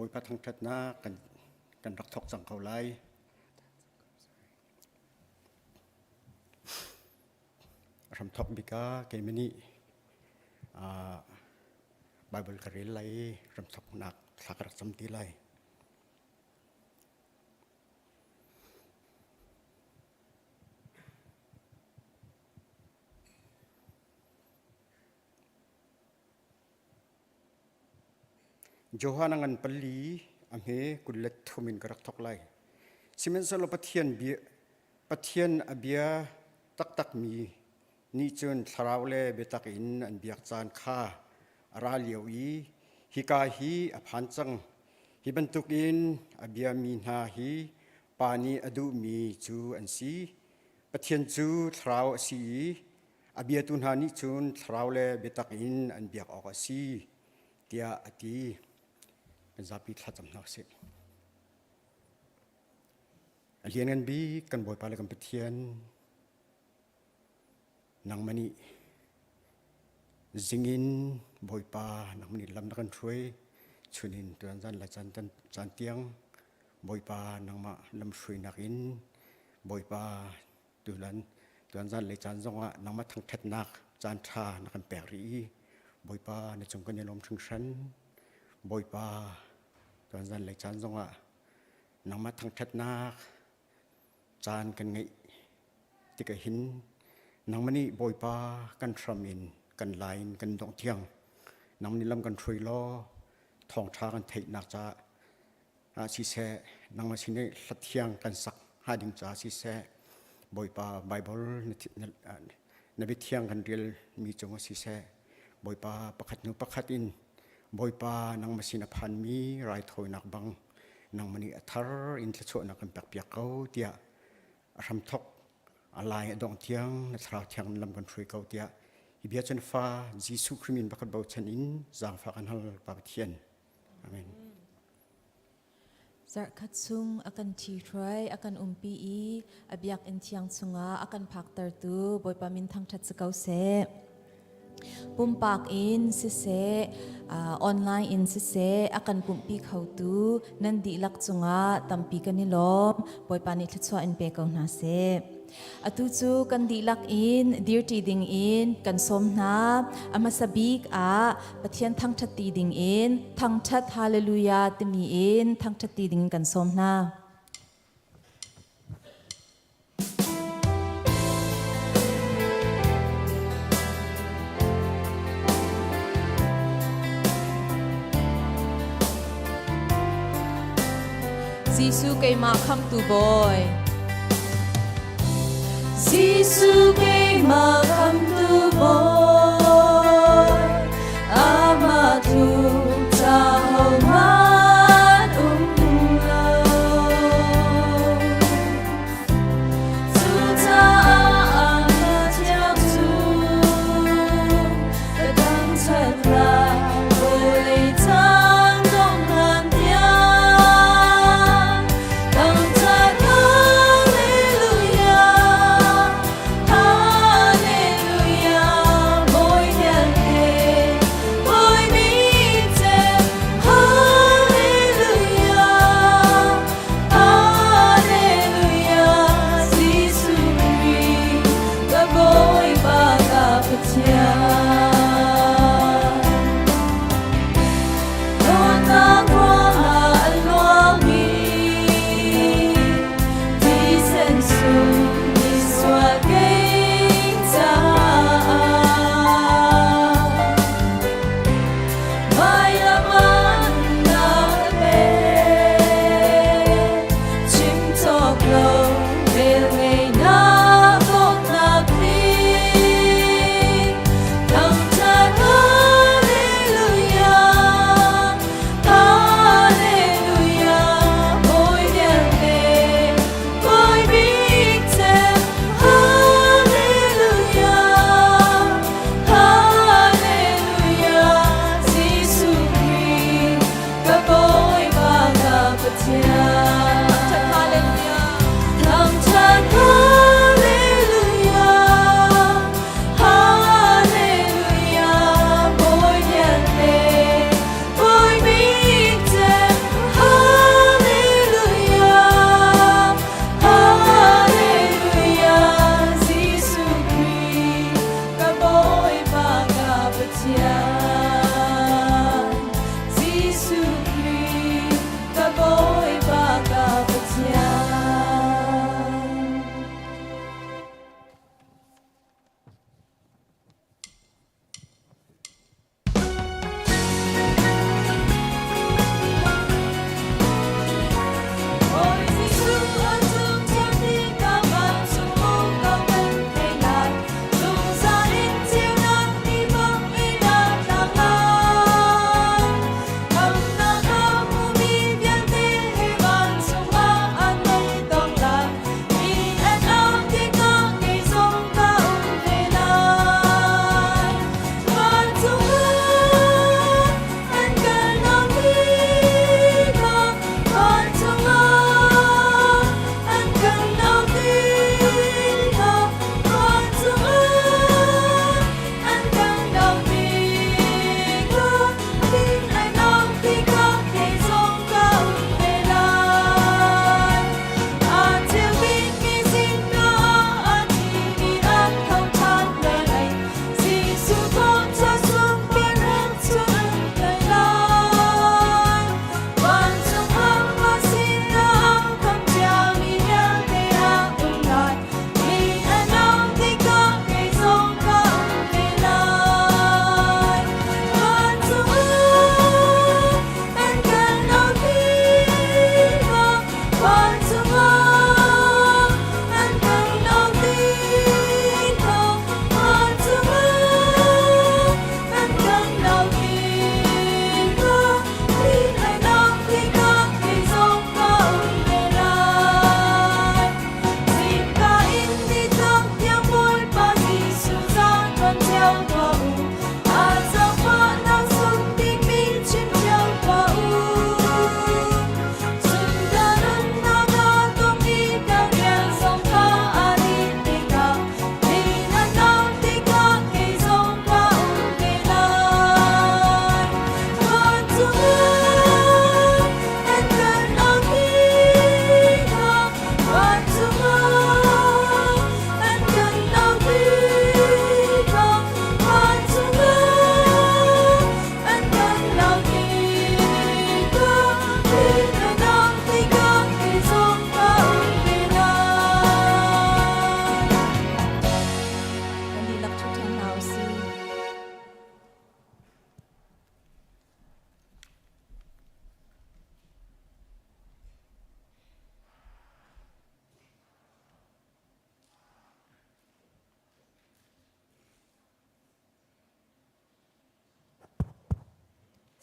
Bawipa thangṭhatnak kan kan rak thawk cang ko lai. Hramthawk bik ah keimah nih Baibal ka rel lai i hramthawknak thla ka rak cam ti lai. Johan a ngan pali a hme 23 in ka rak thawk lai. Sihmanhsehlaw Pathian bia, Pathian a bia taktakmi nih cun thlarau le biatak in an biak caan kha a ra lio i hika hi a phan cang. Hi bantukin a biami hna hi Pa nih a duhmi cu an si. Pathian cu thlarau a si i a biatu hna nih cun thlarau le biatak in an biak awk a si tiah a ti. Kan zapi thlacam hna usih. A lianngan bik kan Bawipa le kan Pathian, nangmah nih zingin Bawipa nangmah nih lam na kan hruai, chunin tuan zan le caan, caan tiang Bawipa nangmah lamhruainak in Bawipa Tulan tuanzan lei caan zongah nangmah thangṭhatnak caan ṭha na kan pek rih i Bawipa na cung kan i lawm hringhran. Bawipa tuanzan lei caan zongah nangmah thangṭhatnak caan kan ngeih tikah hin nangmah nih Bawipa kan hram in kan lai in kan dongh tiang nang nih lam kan hruai law thawngṭha kan theihnak caah ah siseh nangmah sin i hlathiang kan sak hnga ding caah siseh Bawipa Baibal na biathiang kan rel mi cungah siseh Bawipa pakhat hnu pakhat in Bawipa nangmah sin a phanmi raithawinak bang nangmah nih a thar in thluachuahnak kan pekpiak ko tiah a hramthok a lai a dongh tiang na thlarau thiang lam kan hruai ko tiah hi bia cun fa Jesuh Khrih min pakhat bochan in zaangfah kan hal Pa Pathian Amen. Zarhkhat chung a kan ṭhihruai, a kan umpi i a biakinn thiang chungah a kan phaktertu Bawipa min thangṭhat si ko seh. Pumpak in siseh, online in siseh, a kan pumhpi khotu nan dihlak cungah tampi kan i lawm. Bawipa nih thluachuah in pe ko hna seh. Atu cu kan dihlak in dirṭi ding in kan sawm hna. A hmasa bik ah Pathian thangṭhat ti ding in thangṭhat hallelujah timi in thangṭhat ti ding in kan sawm hna. Jesuh keimah khamtu Bawi. Jesuh keimah khamtu Bawi. Amah tluk ca hohmanh um lo. Cucaah na thiang cu ka thangṭhat lai vawlei cang dongh hlan tiang. Thangṭhat Hallelujah, Hallelujah.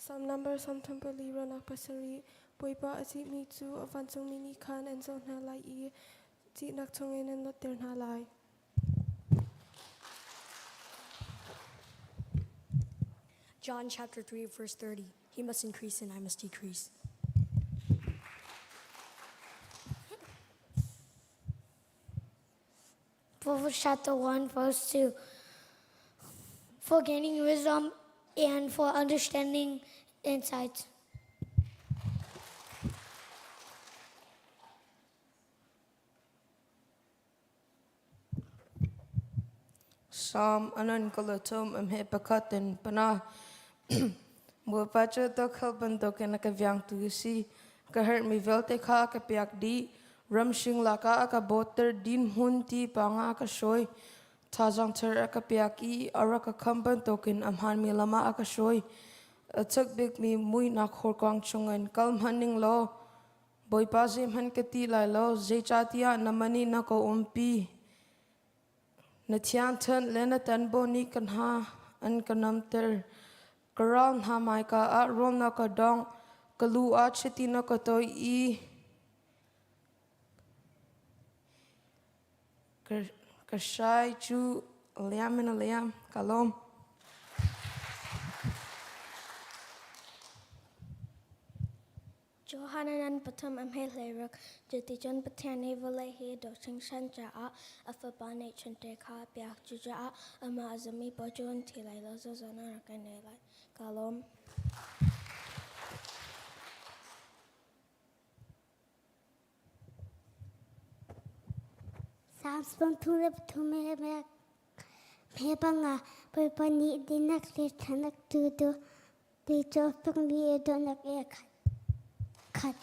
Psalm number 34 ronak 7. Bawipa a cihmi cu a vancungmi nih khan an zoh hna lai i cihnak chungin an luatter hna lai. John chapter 3 verse 30. He must increase and I must decrease. Proverbs chapter 1 verse 2. For gaining wisdom and for understanding insights. Psalm anan kalatum amhe pakhat in pana. Bawipa cu tokhal bantukin a ka viangtu a si. Ka herhmi vialte kha a ka piak dih. Ramhring lakah a ka bawtter dinhmun ti pangah a ka hruai. Thazaang thar a ka piak i a rak ka kham bantukin a hmaanmi lam ah a ka hruai. A cak bikmi muihnak horkuang chungin kal hmanh ning law Bawipa zeihmanh ka ti lai lo, zeicahtiah na man nih na ka umpi. Na thiangthunh le na tanbo nih ka hna an ka namter. Ka ral hna hmaika ah rawl na ka dongh, ka lu ah chiti na ka toih i ka hrai cu a liam in a liam. Ka lawm. Johan an pathum a hme hleiruk. Cuticun Pathian nih vawlei hi a dawt hringhran caah a Fapa ngeihchunte kha a pek. Cucaah amah a zummi paoh cu an thi lai lo, zungzal an rak i nei lai. Kaa lawm. Psalm 33 he banga Bawipa nih dinnak le ṭhanak tu tu Ti cu fekmi i dawhnak i a khat.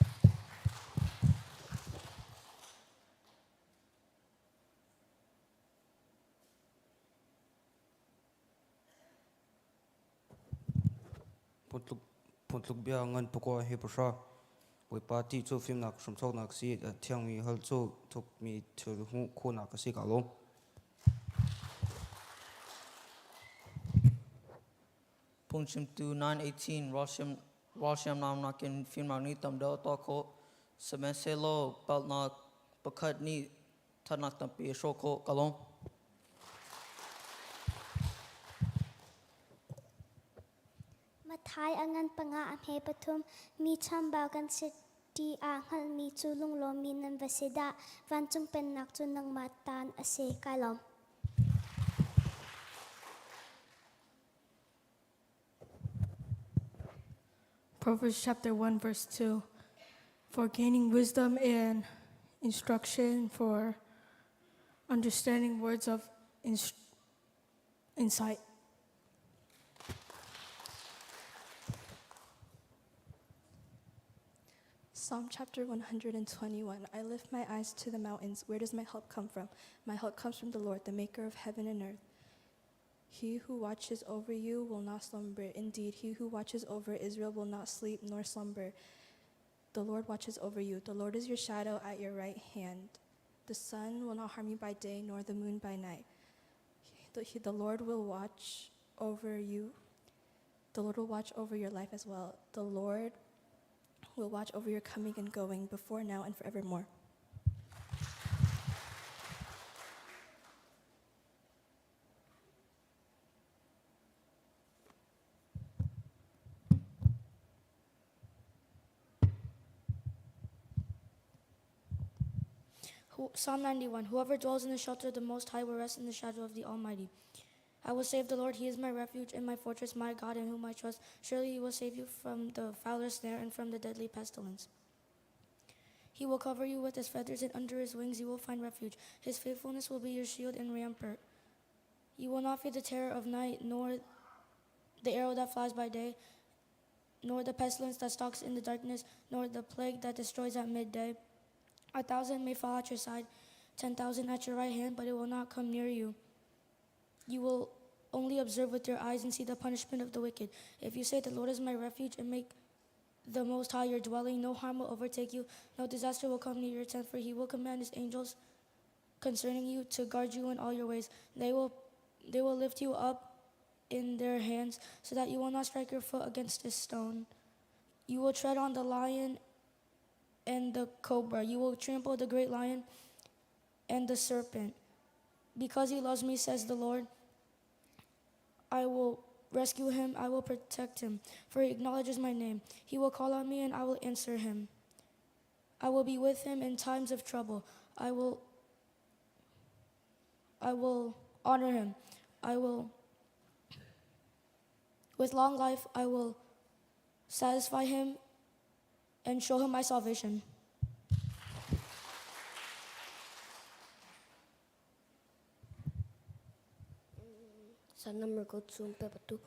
Phungtluk bia ngan pakua hi pahra. Bawipa ti cu fimnak hramthawknak si, thiangmi hal cu thukmi thil hmuh khawhnak a si ka lawm. Phungchimtu 9:18 Ralhriamnam nakin fimnak nih tam deuh a tuah khawh. Sihmanhsehlaw palhnak pakhat nih thatnak tampi a hrawh khawh. Ka lawm. Mathai a ngan panga a hme pathum mi chambau kan si ti aa hngalhmi cu lunglawmmi nan va si dah. Vancung pennak cu nangmah tan a si. Kai lawm. Proverbs chapter 1 verse 2 for gaining wisdom and instruction for understanding words of insight. Psalm chapter 121 I lift my eyes to the mountains. Where does my help come from? My help comes from the Lord, the maker of heaven and earth. He who watches over you will not slumber. Indeed, he who watches over Israel will not sleep nor slumber. The Lord watches over you. The Lord is your shadow at your right hand. The sun will not harm you by day, nor the moon by night. The, the Lord will watch over you. The Lord will watch over your life as well. The Lord will watch over your coming and going before now and forevermore. Psalm 91 Whoever dwells in the shelter of the Most High will rest in the shadow of the Almighty. I will save the Lord, He is my refuge and my fortress, my God in whom I trust. Surely He will save you from the fowler's snare and from the deadly pestilence. He will cover you with his feathers, and under his wings you will find refuge. His faithfulness will be your shield and rampart. You will not fear the terror of night, nor the arrow that flies by day, nor the pestilence that stalks in the darkness, nor the plague that destroys at midday. 1,000 may fall at your side, 10,000 at your right hand, but it will not come near you. You will only observe with your eyes and see the punishment of the wicked. If you say, The Lord is my refuge, and make the Most High your dwelling, no harm will overtake you, no disaster will come near your tent, for he will command his angels concerning you to guard you in all your ways. They will, they will lift you up. in their hands, so that you will not strike your foot against a stone. You will tread on the lion and the cobra. You will trample the great lion and the serpent. Because he loves me, says the Lord, I will rescue him, I will protect him, for he acknowledges my name. He will call on me, and I will answer him. I will be with him in times of trouble. I will I will honor him. I will with long life I will satisfy him and show him my salvation. Sanam rego tsum pe batu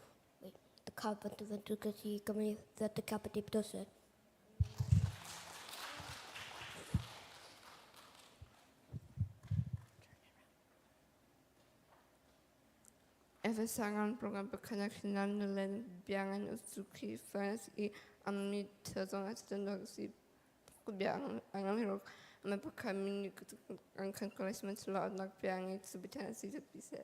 wait the ka bantu bantu kasi kami that the kapatip dosa. Efe sangan program pakhanak sinam nulen biangan usuki fans i ammi tazong at si biang angam rok ama pakhamin ang kan kolasman sula nak biang it subitan si pise.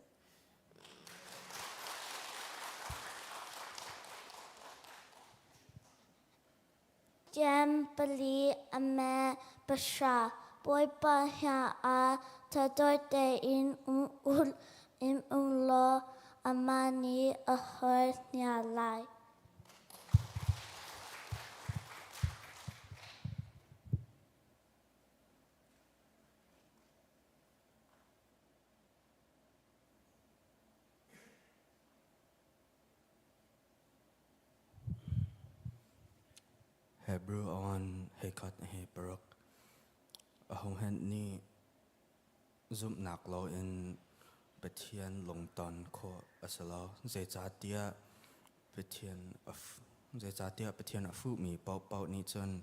Jem pali ame pasha Bawipa hna ah tador tein um ul in um law amah nih a hor hna lai. Hebrew awan heikhat he paruk ahohmanh nih zumhnak loin Pathian lungton khawh a si lo. Zeicahtiah Pathian a zeicahtiah Pathian a fuhmi paohpaoh nih cun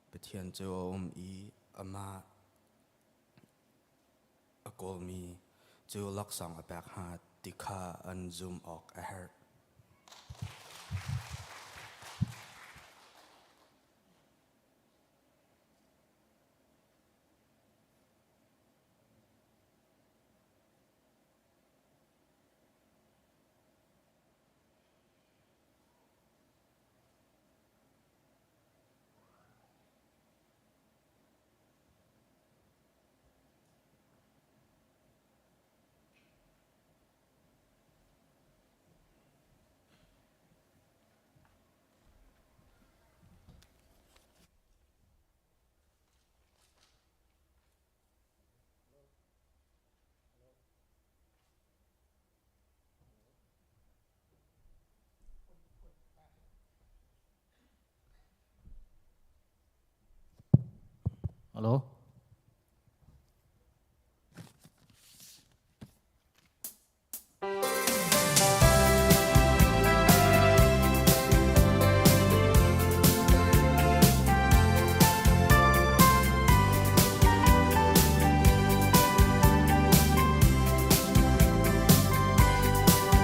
Pathian cu a um i amah a kawlmi cu laksawng a pek hna ti kha an zumh awk a herh. Hello?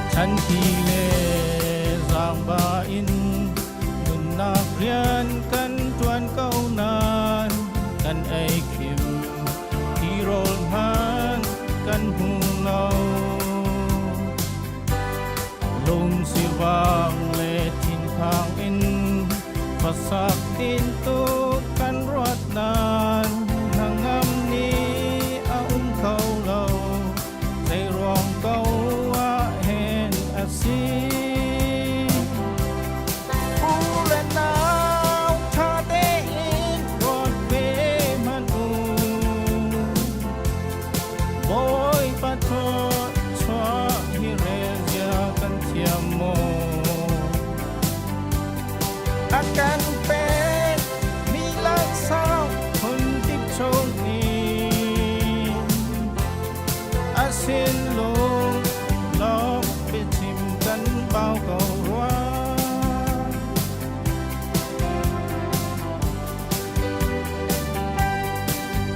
Chanti le zaangba in nunnak rian kan ṭuan ko nain kan ei khim tirawl hmanh kan hmu lo. Lungsivang le thinphang in khuasak tintuk kan ruat nain hnangam ni a um kho lo. Zeiruang ko ah hen a si? U le nau ṭha tein ruat ve hmanh u. Bawipa thluachuah hi rel zia kan thiam maw? A kan pek mi laksawng phunkip chung in a sinlung lawng biachim kan bau ko rua.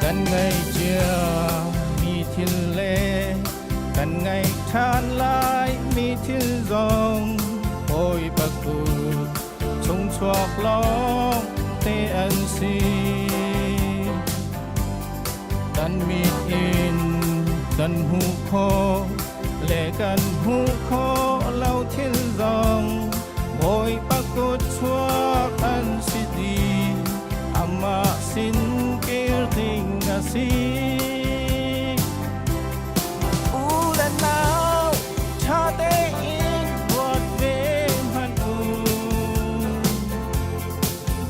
Kan ngaihcia mi thil le kan ngaih ṭhan lai mi thil zong Bawipa kut chung chuak lawng te an si. Kan mit in kan hmuh khawh le kan hmuh khawh ṭhalo thil zong Bawipa kut chuak an si dih amah sin kir ding a si. U le nau ṭha tein ruat ve hmanh u.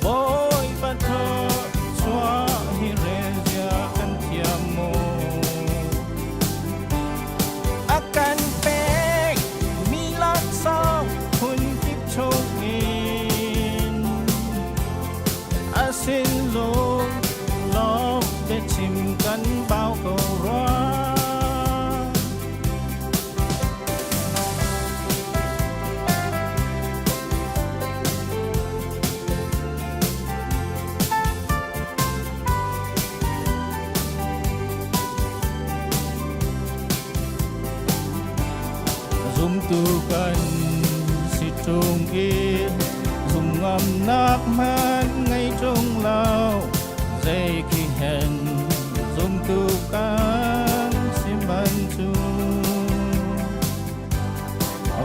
Bawipa thluachuah hi rel zia kan thiam maw? A kan pek mi laksawng phun kip chungin a sin lung lawng biachim kan bau ko rua. Zumtu kan si ṭung i zumngamnak hmanh ngei ṭung lo zei khi hen zumtu kan si man cu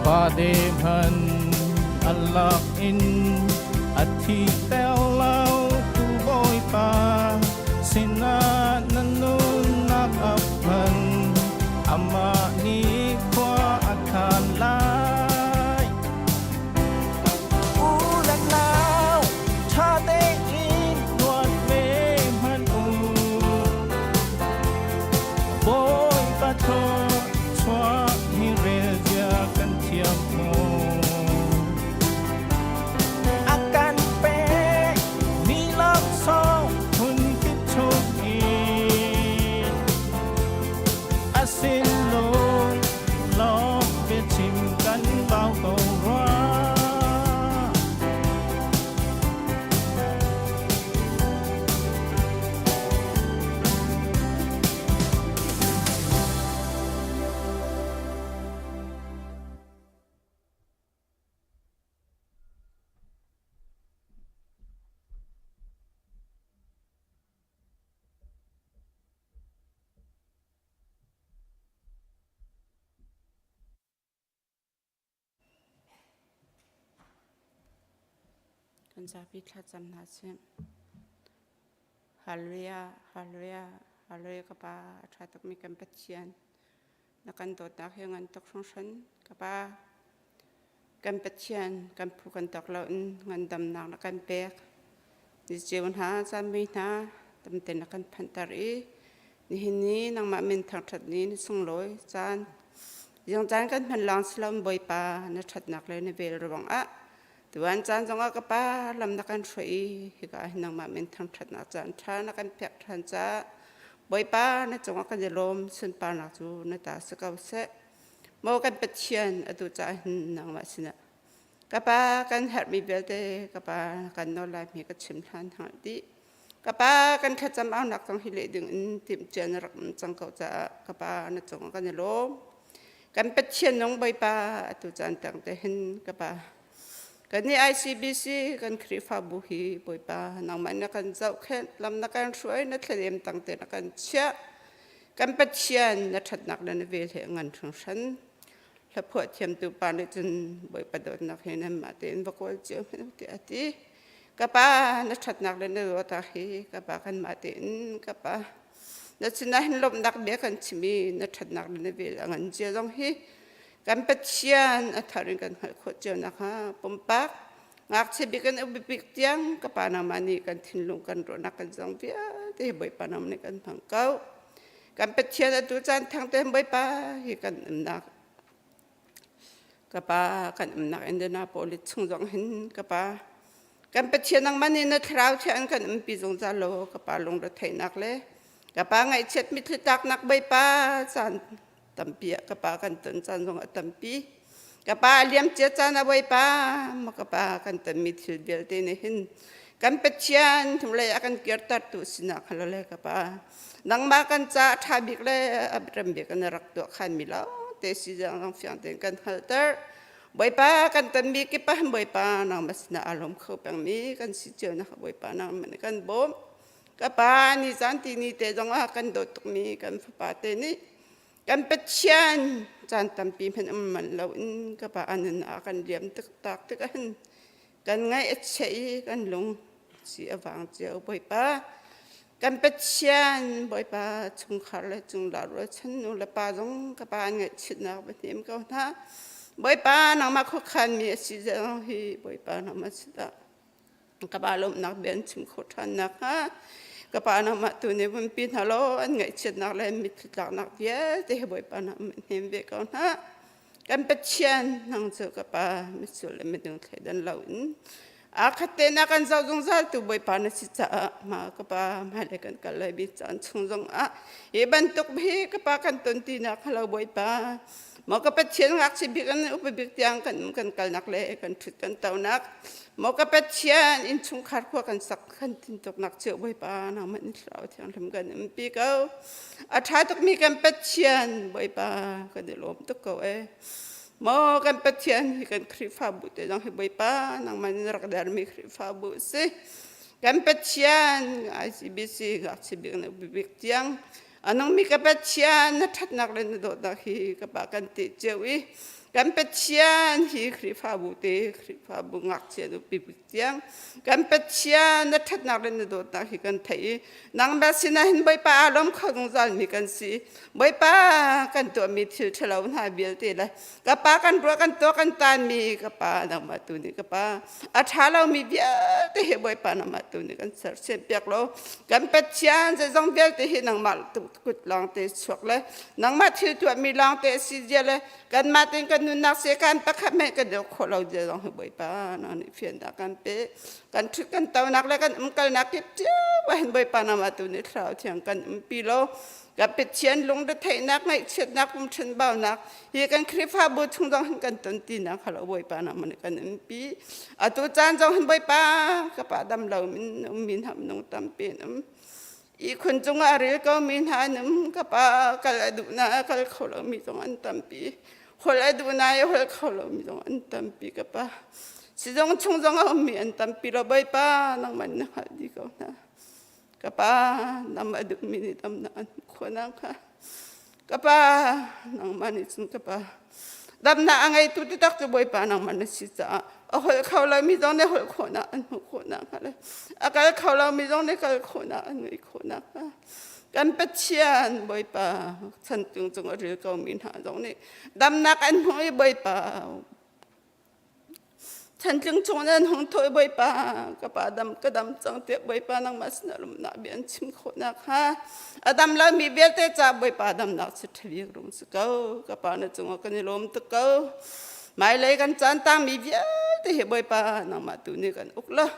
va de hman a lak in a thi tel lo tu Bawipa sinah na nunnak a phan amah nih khua a khan lai. U le nau ṭha tein ruat ve hmanh u. Bawipa thluachuah hi rel zia kan thiam maw? A kan pek mi laksawng phun kip chungin a sin lung lawng biachim kan bau ko rua. Kan zapi thlacam hna sih. Hallelujah, hallelujah, hallelujah ka pa a ṭha tukmi kan Pathian. Na kan dawtnak hi ngan tuk hringhran ka pa. Kan Pathian kan phu kan tok lo in ngandamnak na kan pek. Ni ceu hna, zanmui hna, tamten na kan phanhter i nihin ni nangmah min thangṭhat ni na sunglawi caan Zing caan kan hman lawng si loin Bawipa na ṭhatnak le na vel ruangah tuan caan zongah ka pa lam na kan hruai i hika ah hin nangmah min thangṭhatnak caan ṭha na kan pek ṭhan caah Bawipa na cungah kan i lawm sunparnak cu na ta si ko seh. Maw kan Pathian atu caah hin nangmah sinah ka pa kan herhmi vialte ka pa kan nawl lai mi ka chim hlan hngalh dih. Ka pa kan thlacam aunak zong hi leh ding in timhcia na rak um cang ko caah ka pa na cungah kan i lawm. Kan Pathian nung Bawipa atu caan tang te hin ka pa kan i ICBC kan Khrihfabu hi Bawipa nangmah na kan zohkhenh lam na kan hruai na thladem tang te na kan chiah kan Pathian na ṭhatnak le na vel he ngan hringhran hlaphuah thiamtu pa nih cun Bawipa dawtnak he nanmah tein va kawl cio hmanh u tiah a ti. Ka pa na ṭhatnak le na dawtnak hi ka pa kanmah tein ka pa na sinah hin lawmhnak bia kan chim i na ṭhatnak le na vel a ngan cia zong hi kan Pathian a thar in kan hngalh khawh cio nakhnga pumpak ngakchia bik in upi bik tiang ka pa nangmah nih kan thinlung kan ruahnak kan zong vialte hi Bawipa nangmah nih kan hmang ko. Kan Pathian atu caan thang te Bawipa hi kan umnak ka pa kan umnak Indianapolis chung zong hin ka pa kan Pathian nangmah nih na thlarau thiang kan umpi zungzal lo ka pa lungretheihnak le ka pa ngaihchiat mitthli tlaknak Bawipa caan tampi ah ka pa kan ton caan zong a tampi ka pa a liam cia caan ah Bawipa ma ka pa kan tonmi thil vialte nih hin kan Pathian hnulei a kan kirtertu sinak kha le ka pa nangmah kan ca a ṭha bik le a rem bik na rak tuah khanmi lawng te si zong fiang tein kan hngalhter Bawipa kan tonmi kip ah Bawipa nangmah sinah aa lawm kho pengmi kan si cio nak Bawipa nangmah nih kan bawmh ka pa ni caan ti ni te zong ah kan dawt tukmi kan fapa te nih. Kan Pathian caan tampi hmanh um manh loin ka pa a nun a kan liam taktak tik ahhin kan ngaih a chia i kan lung si a vang cio Bawipa. Kan Pathian Bawipa chungkhar le cungla rualchan nu le pa zong ka pa an ngaihchitnak va hnem ko hna. Bawipa nangmah khuakhanmi a si zong hi Bawipa nangmah sinah ka pa lawmhnak bia an chim khawh ṭhan nakhnga ka pa nangmah tu nih vun pi hna law an ngaihchiatnak le an mitthli tlaknak vialte hi Bawipa nangmah hnem ve ko hna. Kan Pathian nang cu ka pa misual le minung thleidan loin aa khat tein a kan zoh zungzal tu Bawipa na si caah ma ka pa hmailei kan kal lai mi caan chung zongah hi bantuk hi ka pa kan ton ti nak halo Bawipa maw ka Pathian ngakchia bik an upa bik tiang kan um kan kalnak le kan ṭhut kan tonak maw ka Pathian innchungkhar khua kan sak kan tintuknak cio Bawipa nangmah ni thlarau thianghlim kan umpi ko a ṭha tukmi kan Pathian Bawipa kan i lawm tuk ko ee Maw kan Pathian hi kan Khrihfabu te zong hi Bawipa nangmah in rak dermi Khrihfabu si. Kan Pathian ICBC ngakchia bik na bik tiang a nungmi ka Pathian na ṭhatnak le na dawtnak hi ka pa kan ti cio i kan Pathian hi Khrihfabu te Khrihfabu ngakchia nupi bik tiang kan Pathian na ṭhatnak le na dawtnak hi kan theih i nangmah sinah hin Bawipa aa lawm kho zungzalmi kan si. Bawipa kan tuahmi thil ṭhalo hna vialte le ka pa kan ruah kan tuah kan taanmi ka pa nangmah tu nih ka pa a ṭha lomi vialte hi Bawipa nangmah tu nih kan sersiam piak law kan Pathian zeizong vialte hi nangmah kut lawngte chuak le nangmah thil tuahmi lawngte a si zia le kanmah tein kan nunnak se kan pakhat hmanh kan deuh khawh lo zia zong hi Bawipa nang nih fiannak kan pe kan ṭhut kan tonak le kan umkalnak kip cio ah hin Bawipa nangmah tu nih Thlarau Thiang kan umpi law Kan Pathian lungretheihnak, ngaihchiatnak, pumṭhenbaunak hi kan Khrihfabu chung zong hin kan ton tinak kha lo Bawipa nangmah nih kan umpi. Atu caan zong hin Bawipa ka pa dam lo min um mi hna minung tampi an um. Ihkhun cungah a ril ko mi hna an um. Ka pa kal a duh na kal kho lo mi zong an tampi. Holh a duh na i holh kho lo mi zong an tampi ka pa. Sizung chung zong a um mi an tampi lo Bawipa nangmah na hngalh dih ko hna. Ka pa nam a duhmi nih damnak an hmuh khawh nakhnga ka pa nangmah nih cun ka pa damnak a ngeitu taktak cu Bawipa nangmah na si caah a holh kho lomi zong nih holh khawhnak an hmuh khawh nakhnga le a kal kho lomi zong nih kal khawhnak an ngeih khawh nakhnga kan Pathian Bawipa chantung cung a ril komi hna zong nih damnak an hmuh i Bawipa Chantling chung nan hung thawi Bawipa ka pa dam ka dam cang tiah Bawipa nangmah sinah lumnak bia an chim khawh nakhnga a dam lomi vialte ca Bawipa damnak cu ṭhabik rung si ko ka pa na cungah kan i lawm tuk ko hmailei kan caan tangmi vialte hi Bawipa nangmah tu nih kan uk la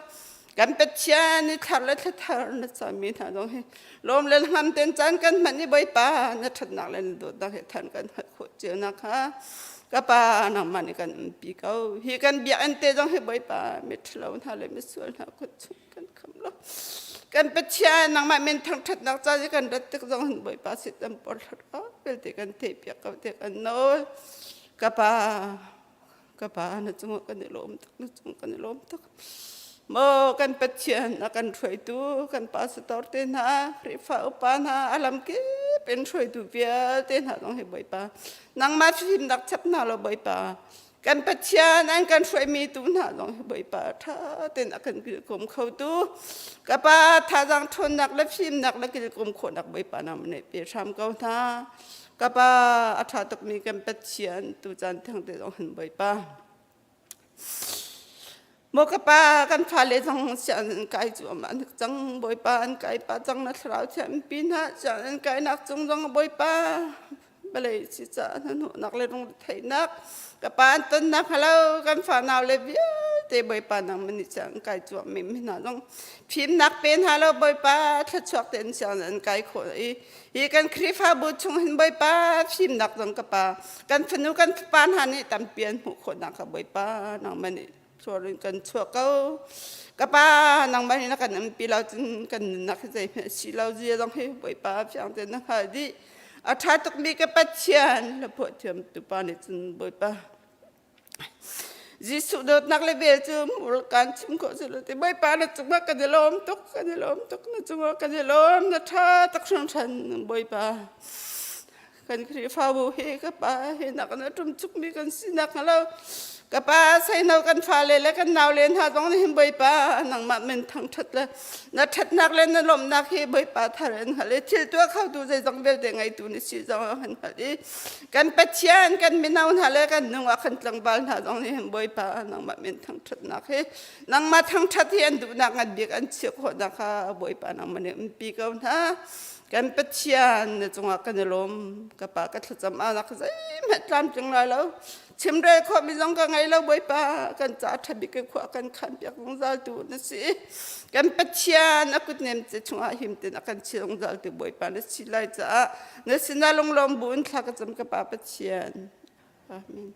kan Pathian ni thar le thla thar na cami hna zong hi lawm le hngam ten caan kan hman i Bawipa na ṭhatnak le na dawtnak he than kan hngalh khawh cio nakhnga Ka pa nangmah nih kan umpi ko. Hi kan biakinn te zong hi Bawipa miṭhalo hna le misual hna kut chung kan kham lo. Kan Pathian nangmah min thangṭhatnak ca i kan rat tik zong hin Bawipa sitam porhlawt vialte kan theihpiak ko te kan nawl. Ka pa, ka pa na cungah kan i lawm tuk, na cung kan i lawm tuk. Maw kan Pathian a kan hruaitu kan pastor te hna Khrihfa upa hna a lamkip in hruaitu vialte hna zong hi Bawipa nangmah fimnak chap hna law Bawipa kan Pathian an kan hruaimi tu hna zong hi Bawipa ṭha tein a kan kilkom khotu ka pa thazaang ṭhawnnak le fimnak le kilkom khawhnak Bawipa nangmah nih pe hram ko hna ka pa a ṭha tukmi kan Pathian tu caan theng te zong hin Bawipa Maw ka pa kan fale zong sianginn an kai cuahmah hnik cang Bawipa an kai pah cang na thlarau thianpi hna sianginn an kainak cung zong Bawipa vawlei si caah hnahnawhnak le lungretheihnak ka pa an tonnak hnga lo kan fanau le vialte Bawipa nangmah nih sianginn kai cuahmah mi hna zong fimnak pe hna lo Bawipa thluachuak tein sianginn an kai khawh i Hi kan Khrihfabu chung hin Bawipa fimnak zong ka pa kan fanu kan fapa hna nih tampi an hmuh khawhnak kha Bawipa nangmah nih sual in kan chuah ko. Ka pa nangmah nih na kan umpi lo cun kan nunnak hi zeihmanh si lo zia zong hi Bawipa fiang tein na hngalh dih. A ṭha tukmi ka Pathian hlaphuah thiam tu pa nih cun Bawipa Jesuh dawtnak le vel cu murkan chim khawh si lo ti Bawipa na cungah kan i lawm tuk kan i lawm tuk na cungah kan i lawm na ṭha tak hringhran Bawipa. Kan Khrihfabu hi ka pa hi nak na ṭum cukmi kan si nak lo. Ka pa seino kan fale le kan naule hna zong nih hin Bawipa nangmah min thangṭhat le na ṭhatnak le na lawmhnak hi Bawipa thar in hngalh i thil tuah khotu zeizong vialte ngeitu na si zong han hngalh i kan Pathian kan mino hna le kan nungak kan tlangval hna zong nih hin Bawipa nangmah min thangṭhatnak hi nangmah thangṭhat hi an duhnak ngan bik an chiah khawhnak kha Bawipa nangmah nih umpi ko hna. Kan Pathian na cungah kan i lawm. Ka pa ka thlacam anak zeihmanh tlamtling lai lo. Chimrel khawhmi zong ka ngei lo Bawipa. Kan ca ṭha bik in khua kan khan piak zungzal tu na si. Kan Pathian a kutnem ce chungah him tein a kan chi zungzal tu Bawipa na si lai caah na sinah lunglawm bu in thla ka cam ka pa Pathian. Amen.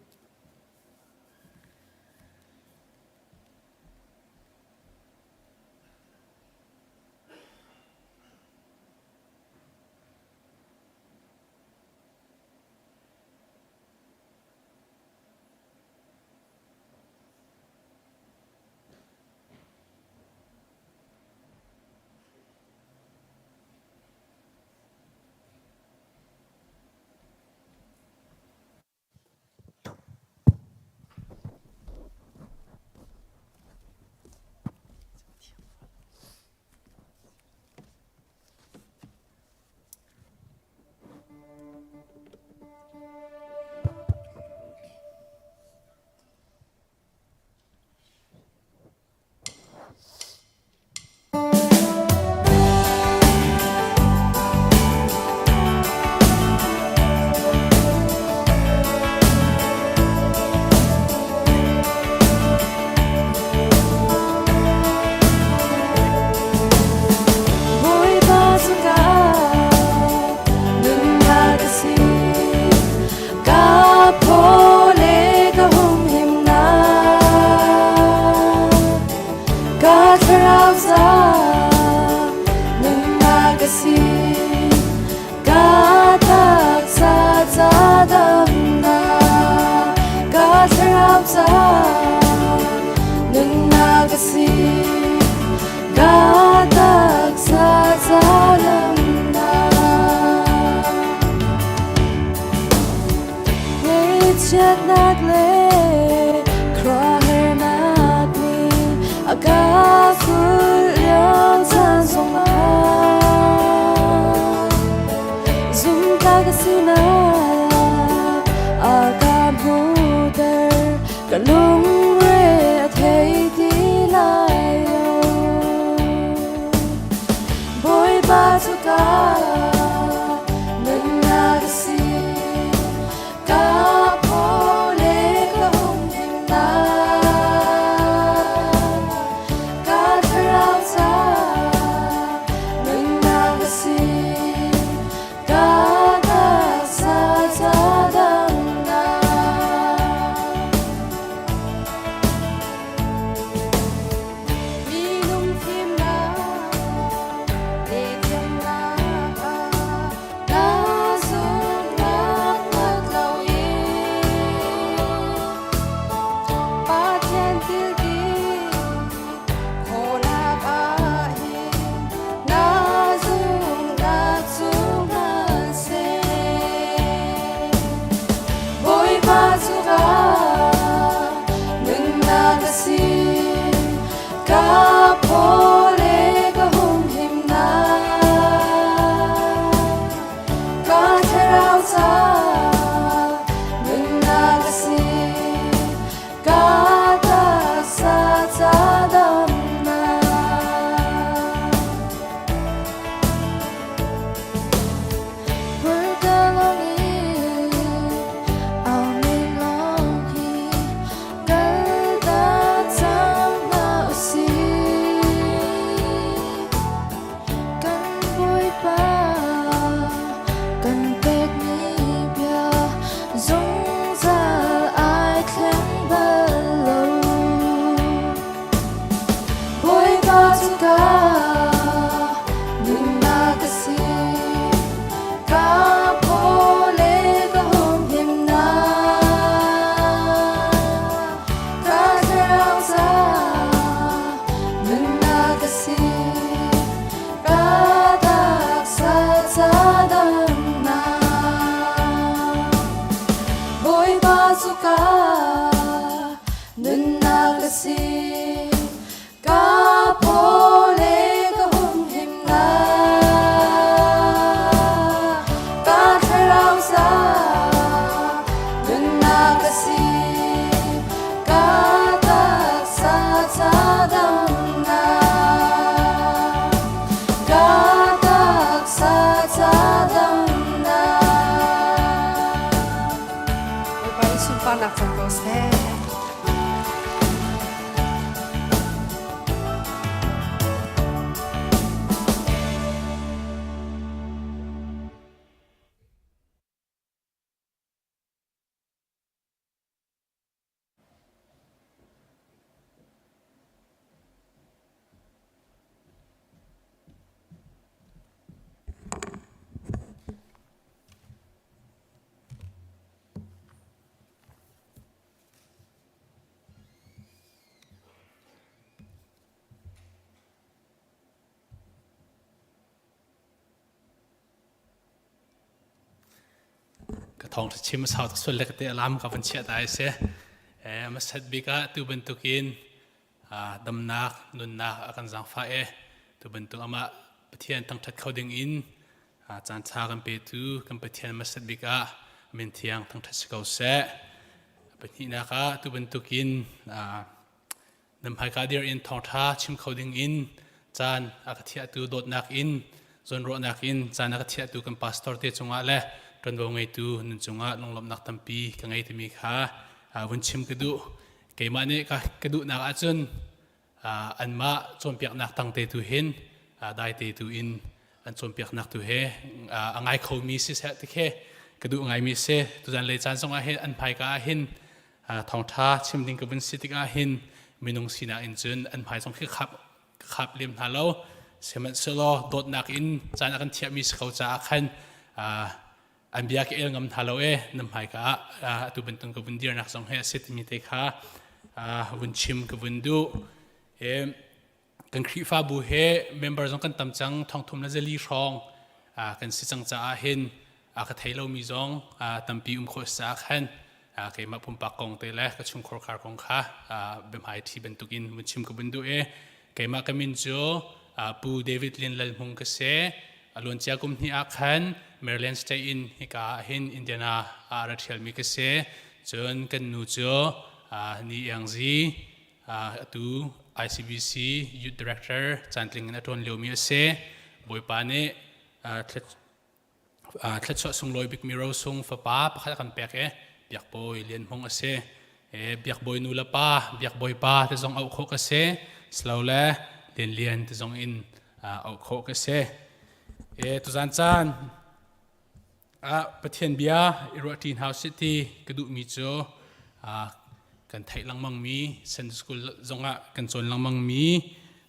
Bawipa cungah nunnak a si. Ka phaw le ka humhimnak. Ka thlarau ca nunnak a si. Ka taksa ca damnak. Ka thlarau ca nunnak a si. Ka taksa ca damnak. Ngaihchiatnak le khuahernak nih a ka kulh lio caan zongah zumhtlak a sinak a ka hmuhter ka lungre a thei ti lai lo. Bawipa cu ka nunnak a si. Ka phaw le ka humhimnak. Ka thlarau ca nunnak a si. Ka taksa ca damnak. Minung fimnak le thiamnak ah na zumhnak hngat loin Pathian thilti khawhnak ah hin na zumhnak cu hmanseh. Bawipa cu ka nunnak a si, ka phaw le ka humhimnak. Ka thlarau ca nunnak a si, ka taksa ca damnak. Zungzal ai thleng bal lo. Bawipa cu ka nunnak a si, ka phaw le ka humhimnak. Ka thlarau ca nunnak a si, ka taksa ca damnak. ka si ka phaw le ka humhimnak ka thlarau ca nunnak ka si ka taksa ca damnak ka taksa ca damnak Bawipa nih sunparnak cang ko seh. Ka thawng ṭha chim a sau tuk sual le ka te alam ka van chiah ta ai si. Hmasat bik ah tu bantukin damnak nunnak a kan zaangfah e tu bantuk amah Pathian thangṭhat kho ding in caan ṭha kan petu kan Pathian hmasat bik ah min thiang thangṭhat si ko seh. Pahnihnak ah tu bantukin nan hmaika dir in thawngṭha chim kho ding in caan a ka thiahtu dawtnak in zawnruahnak in caan a ka thiahtu kan pastor te cungah le ṭuanvo ngeitu nun cungah lunglawmhnak tampi ka ngei timi kha vun chim ka duh. Keimah nih ka duhnak ahcun anmah cawnpiaknak tangte tu hin daite tu in an cawnpiaknak tu he a ngai khomi siseh ti khi ka duh ngaimi si. Tuzan lei caan zongah hin an hmaika ah hin thawngṭha chim ding ka vun si tikah hin minung sinak in cun an hmai zong khi khap khap lem hna lo. Sihmanhsehlaw dawtnak in caan a kan thiahmi si ko caah khan an bia ka el ngam hna lo e na hmaika ah atu bantuk ka vun dirnak zong he a si timi te kha vun chim ka vun duh. Kan Khrihfabu he member zong kan tam cang thongthum le zali hrawng kan si cang caah hin a ka thei lomi zong tampi um khawh caah khan keimah pumpak kong te le ka chungkhar khar kong kha biahmai ṭhi bantukin vun chim ka vun duh i keimah ka min cu Pu David Lin Lal Hmung ka si. A luancia kum hnih ah khan Maryland State in hika ah hin Indiana ah ra ṭhialmi ka si. Cun kan nu cu Ni Iang Zi atu ICBC Youth Director cantling in a ṭuan liomi a si. Bawipa nih thluachuah sunglawi bikmi rosung fapa pakhat a kan pek i Biakbawi Lian Hmung a si. Biakbawi nu le pa, Biakbawi pa ti zong auh khawh ka si. Silole Lian Lian ti zong in auh khawh ka si. Tuzan caan ah Pathian bia i ruahṭi hna usih ti ka duhmi cu kan theih lengmangmi Sunday School zongah kan cawn lengmangmi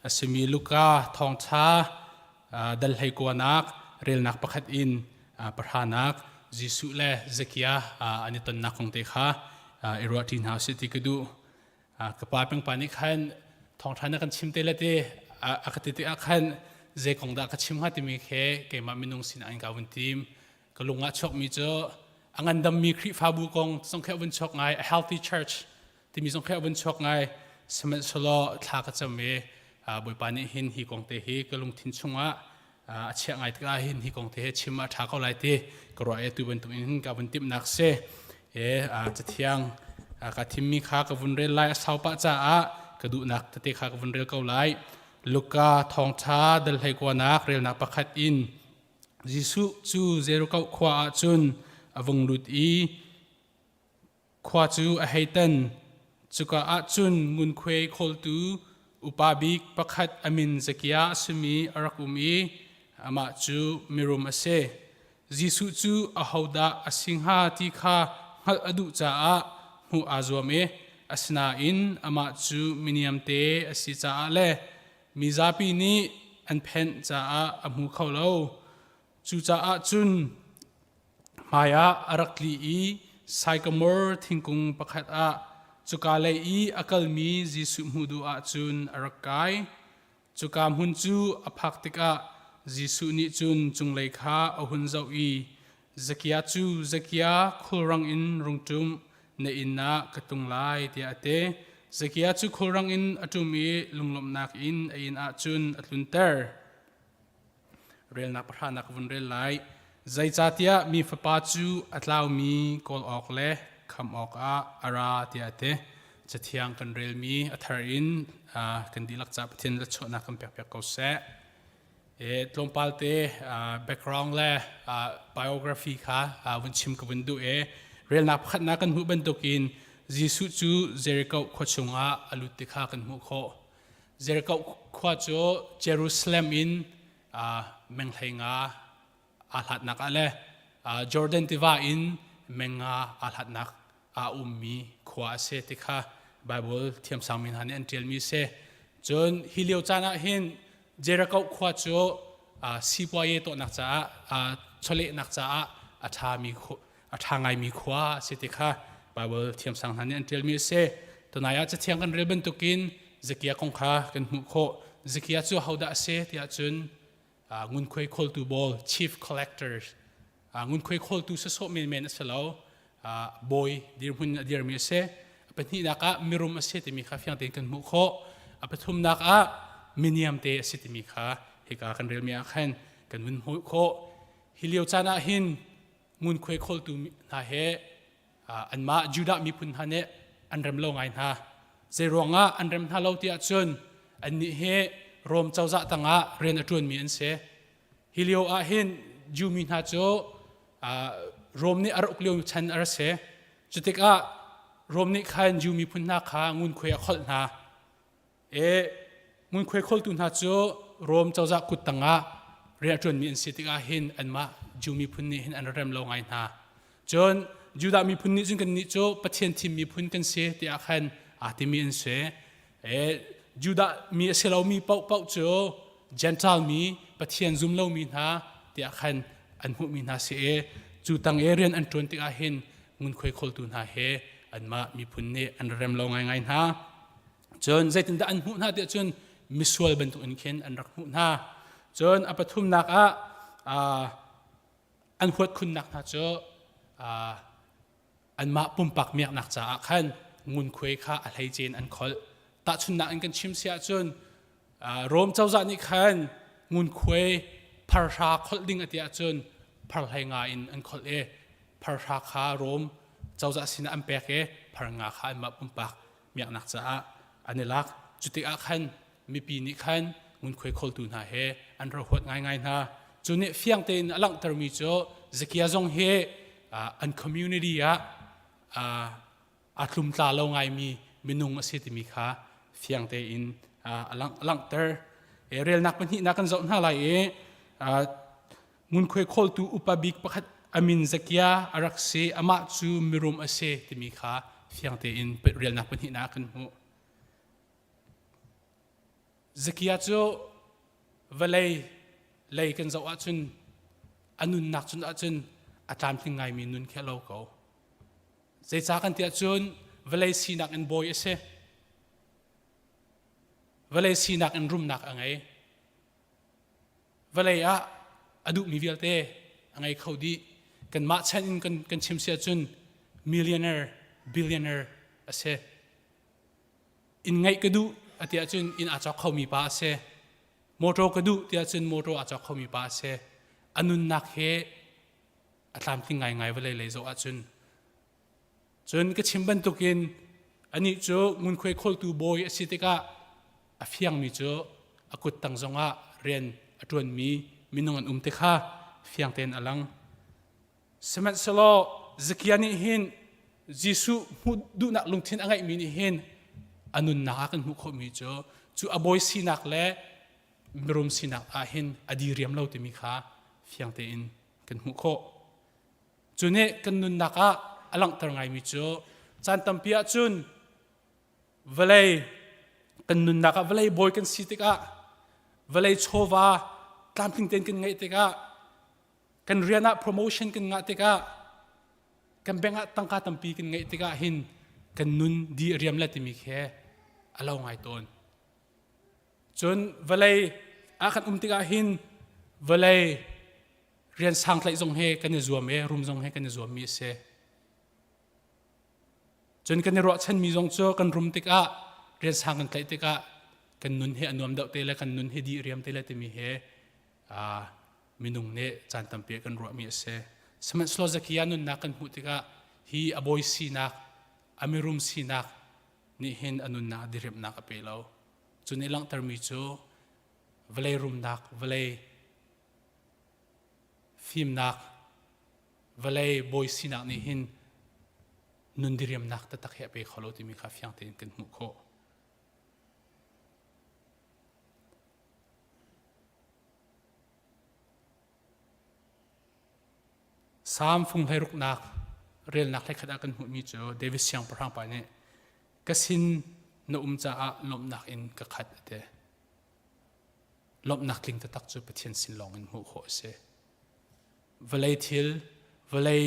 a simi Luka thawngṭha dal hlei kuanak relnak pakhat in pahranak Jesuh le Zakia an i tonnak kong te kha i ruahṭi hna usih ti ka duh. Ka pa pengpa nih khan thawngṭha na kan chim te le ti a ka ti tikah khan zei kong dah ka chim hnga timi khi keimah minung sinah in ka vun tim. Ka lung ah chuakmi cu a ngandammi Khrihfabu kong zong khi a vun chuak ngai, a healthy church timi zong khi a vun chuak ngai. Sihmanhsehlaw thla ka cam i Bawipa nih hin hi kong te hi ka lungthin chungah a chiah ngai tikah hin hi kong te hi chim a ṭha ko lai ti ka ruah i tu bantuk in ka vun timhnak si. E cathiang ka thimmi kha ka vun rel lai a sau pah caah ka duhnak tete kha ka vun rel ko lai. Luka thawngṭha dal hlei kuanak relnak pakhat in Jesuh cu Jericho khua ah cun a vung lut i Khua cu a hei tan. Cuka ah cun ngunkhuai khawltu upa bik pakhat a min Zakia a simi a rak um i amah cu mirum a si. Jesuh cu ahodah a si hnga ti kha hngalh a duh caah hmuh aa zuam i asinain amah cu miniamte a si caah le mizapi nih an phenh caah a hmu kho lo. Cucaah cun hmaiah a rak tli i saikamor thingkung pakhat ah cuka lei i a kalmi Jesuh hmuh duh ahcun a rak kai. Cuka hmun cu a phak tikah Jesuh nih cun cunglei kha a hun zoh i Zakia cu Zakia khulrang in rung ṭum, na inn ah ka tlung lai tiah a ti. Zakia cu khulrang in a ṭum i lunglawmhnak in a inn ah cun a tlunter. Relnak pahranak ka vun rel lai. Zeicahtiah mi fapa cu a tlaumi kawl awk le khamh awkah a ra tiah a ti. Cathiang kan relmi a thar in kan dihlak ca Pathian le chuahnak kan pekpiak ko seh. E, tlawmpal te background le biography kha vun chim ka vun duh e. Relnak pakhatnak kan hmuh bantukin Jesuh cu Jericho khua chungah a lut ti kha kan hmuh khawh. Jericho khua cu Jerusalem in meng hlei nga aa hlatnak ah le Jordan tiva in meng nga aa hlatnak aa ummi khua a si ti kha Bible thiamsang mi hna nih an ṭialmi a si. Cun hi lio caan ah hin Jericho khua cu sipuaye tuahnak caah chawlehnak caah a ṭhami a ṭha ngaimi khua a si ti kha Bible thiamsang hna nih an ṭialmi a si. Tunai ah Cathiang kan rel bantukin Zakia kong kha kan hmuh khawh. Zakia cu hodah a si tiah cun ngunkhuai khawltu bawl chief collector ngunkhuai khawltu sasawh menmen a si lo bawi dirhmun a dirmi a si. A pahnihnak ah mirum a si timi kha fiang tein kan hmuh khawh. A pathumnak ah miniam te a si timi kha hika kan relmi ah khan kan vun hmuh khawh. Hi lio caan ah hin ngunkhuai khawltu hna he anmah Judah miphun hna nih an rem lo ngai hna. Zeiruangah an rem hna lo tiah cun annih hi Rom cozah tangah rian a ṭuanmi an si. Hi lio ah hin Jew mi hna cu Rom nih a rak uk lio chan a rak si. Cutikah Rom nih khan Jew miphun hna kha ngunkhuai a kholh hna. E ngunkhuai kholtu hna cu Rom cozah kut tangah rian a ṭuanmi an si tikah hin anmah Jew miphun nih hin an rem lo ngai hna. Cun Judah miphun nih cun kannih cu Pathian thim miphun kan si tiah khan aa timi an si. E Judah mi a si lomi paohpaoh cu Gentile mi Pathian zum lomi hna tiah khan an hmuhmi hna si i cu tang i rian an ṭuan tikah hin ngunkhuai kholtu hna he anmah miphun nih an rem lo ngaingai hna. Cun zeitindah an hmuh hna tiah cun misual bantukin khin an rak hmuh hna. Cun a pathumnak ah an huat khunnak hna cu anmah pumpak miaknak caah khan ngunkhuai kha a hleice in an kholh. Tahchunhnak in kan chim si ahcun Rom cozah nih khan ngunkhuai pharhra kholh ding a ti ahcun pharhlei nga in an kholh i pharhra kha Rom cozah sinah an pek i pharnga kha anmah pumpak miaknak caah an i lak. Cutikah khan mipi nih khan ngunkhuai kholtu hna he an rak huat ngaingai hna. Cu nih fiang tein a langhtermi cu Zakia zong hi an community ah aa tlumtla lo ngaimi minung a si timi kha fiang tein a langhter. Relnak pahnihnak kan zoh hna lai i Ngunkhuai khawltu upa bik pakhat a min Zakia a rak si, amah cu mirum a si timi kha fiang tein relnak pahnihnak ah kan hmuh. Zakia cu vawlei lei kan zoh ahcun a nunnak cun ahcun a tlamtling ngaimi nun khi a lo ko. Zeicah kan ti ahcun vawlei sinak in bawi a si. Vawlei sinak in rumnak a ngei. Vawlei ah a duhmi vialte a ngei kho dih. Kanmah chan in kan, kan chim si ahcun millionaire, billionaire a si. Inn ngeih ka duh a ti ahcun inn aa cawk khomi pa a si. Motor ka duh ti ahcun motor aa cawk khomi pa a si. A nunnak he a tlamtling ngaingai vawlei lei zoh ahcun. Cun ka chim bantukin anih cu ngunkhuai khawltu bawi a si tikah a fiangmi cu a kuttang zongah rian a ṭuanmi minung an um ti kha fiang tein a lang. Sihmanhsehlaw Zakia nih hin Jesuh hmuh duhnak lungthin a ngeihmi nih hin a nunnak ah kan hmuh khawhmi cu cu a bawi sinak le mirum sinak ah hin a diriam lo timi kha fiang tein kan hmuh khawh. Cu nih kan nunnak ah a langhter ngaimi cu caan tampi ahcun vawlei kan nunnak ah vawlei bawi kan si tikah vawlei chawva tlamtling tein kan ngeih tikah kan rian ah promotion kan ngah tikah kan bank ah tangka tampi kan ngeih tikah hin kan nun di a riam le timi khi a lo ngai tawn. Cun vawlei ah kan um tikah hin vawlei rian sang tlaih zong he kan i zuam i rum zong he kan i zuammi a si. Cun kan i ruahchanmi zong cu kan rum tikah rian sang kan tlaih tikah kan nun hi a nuam deuh te le kan nun hi dih riam te le timi he minung nih caan tampi kan ruahmi a si. Sihmanhsehlaw Zakia nunnak kan hmuh tikah hi a bawi sinak, a mirum sinak nih hin a nunnak diriamhnak a pe lo. Cu nih langhtermi cu vawlei rumnak, vawlei fimnak, vawlei bawi sinak nih hin nun diriamnak taktak hi a pe kho lo timi kha fiang tein kan hmuh khawh. Salm fung hleiruknak relnak hlekhat ah kan hmuhmi cu David siangpahrang pa nih ka sin na um caah lawmhnak in ka khat a ti. Lawmhnak tling taktak cu Pathian sin lawng in hmuh khawh a si. Vawlei thil, vawlei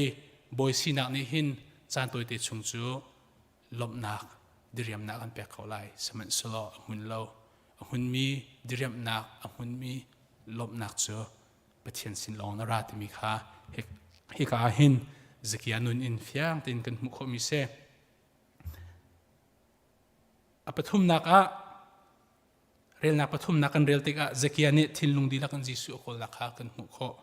bawi sinak nih hin caan tawite chung cu lawmhnak diriamnak an pek ko lai. Sihmanhsehlaw a hmun lo. A hmunmi diriamhnak, a hmunmi lawmhnak cu Pathian sin lawng na ra timi kha hika ah hin Zakia nun in fiang tein kan hmuh khawhmi si. A pathumnak ah relnak pathumnak kan rel tikah Zakia nih thinlung dihlak in Jesuh a kawlnak kha kan hmuh khawh.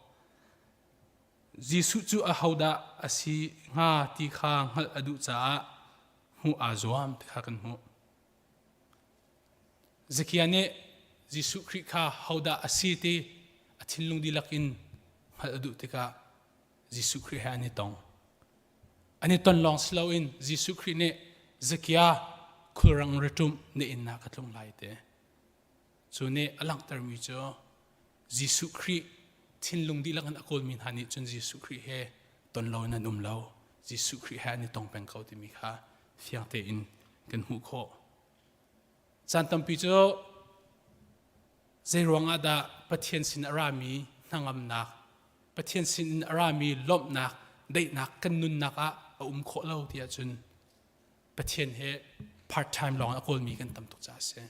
Jesuh cu ahodah a si hnga ti kha hngalh a duh caah hmuh aa zuam ti kha kan hmuh. Zakia nih Jesuh Khrih kha hodah a si ti a thinlung dihlak in hngalh a duh tikah Jesuh Khrih he an i tong. An i ton lawng si loin Jesuh Khrih nih Zakia khulrang raṭumh na inn ah ka tlung lai te. Cu nih a langhtermi cu Jesuh Khrih thinlung dihlak in a kawlmi hna nih cun Jesuh Khrih he ton lo in an um lo. Jesuh Khrih he an i tong peng ko timi kha fiang tein kan hmuh khawh. Caan tampi cu zei ruangah dah Pathian sin a rami hnangamnak, Pathian sin in a rami lawmhnak, daihnak kan nunnak ah a um khawh lo ti ahcun Pathian he part time lawng a kawlmi kan tam tuk caah a si.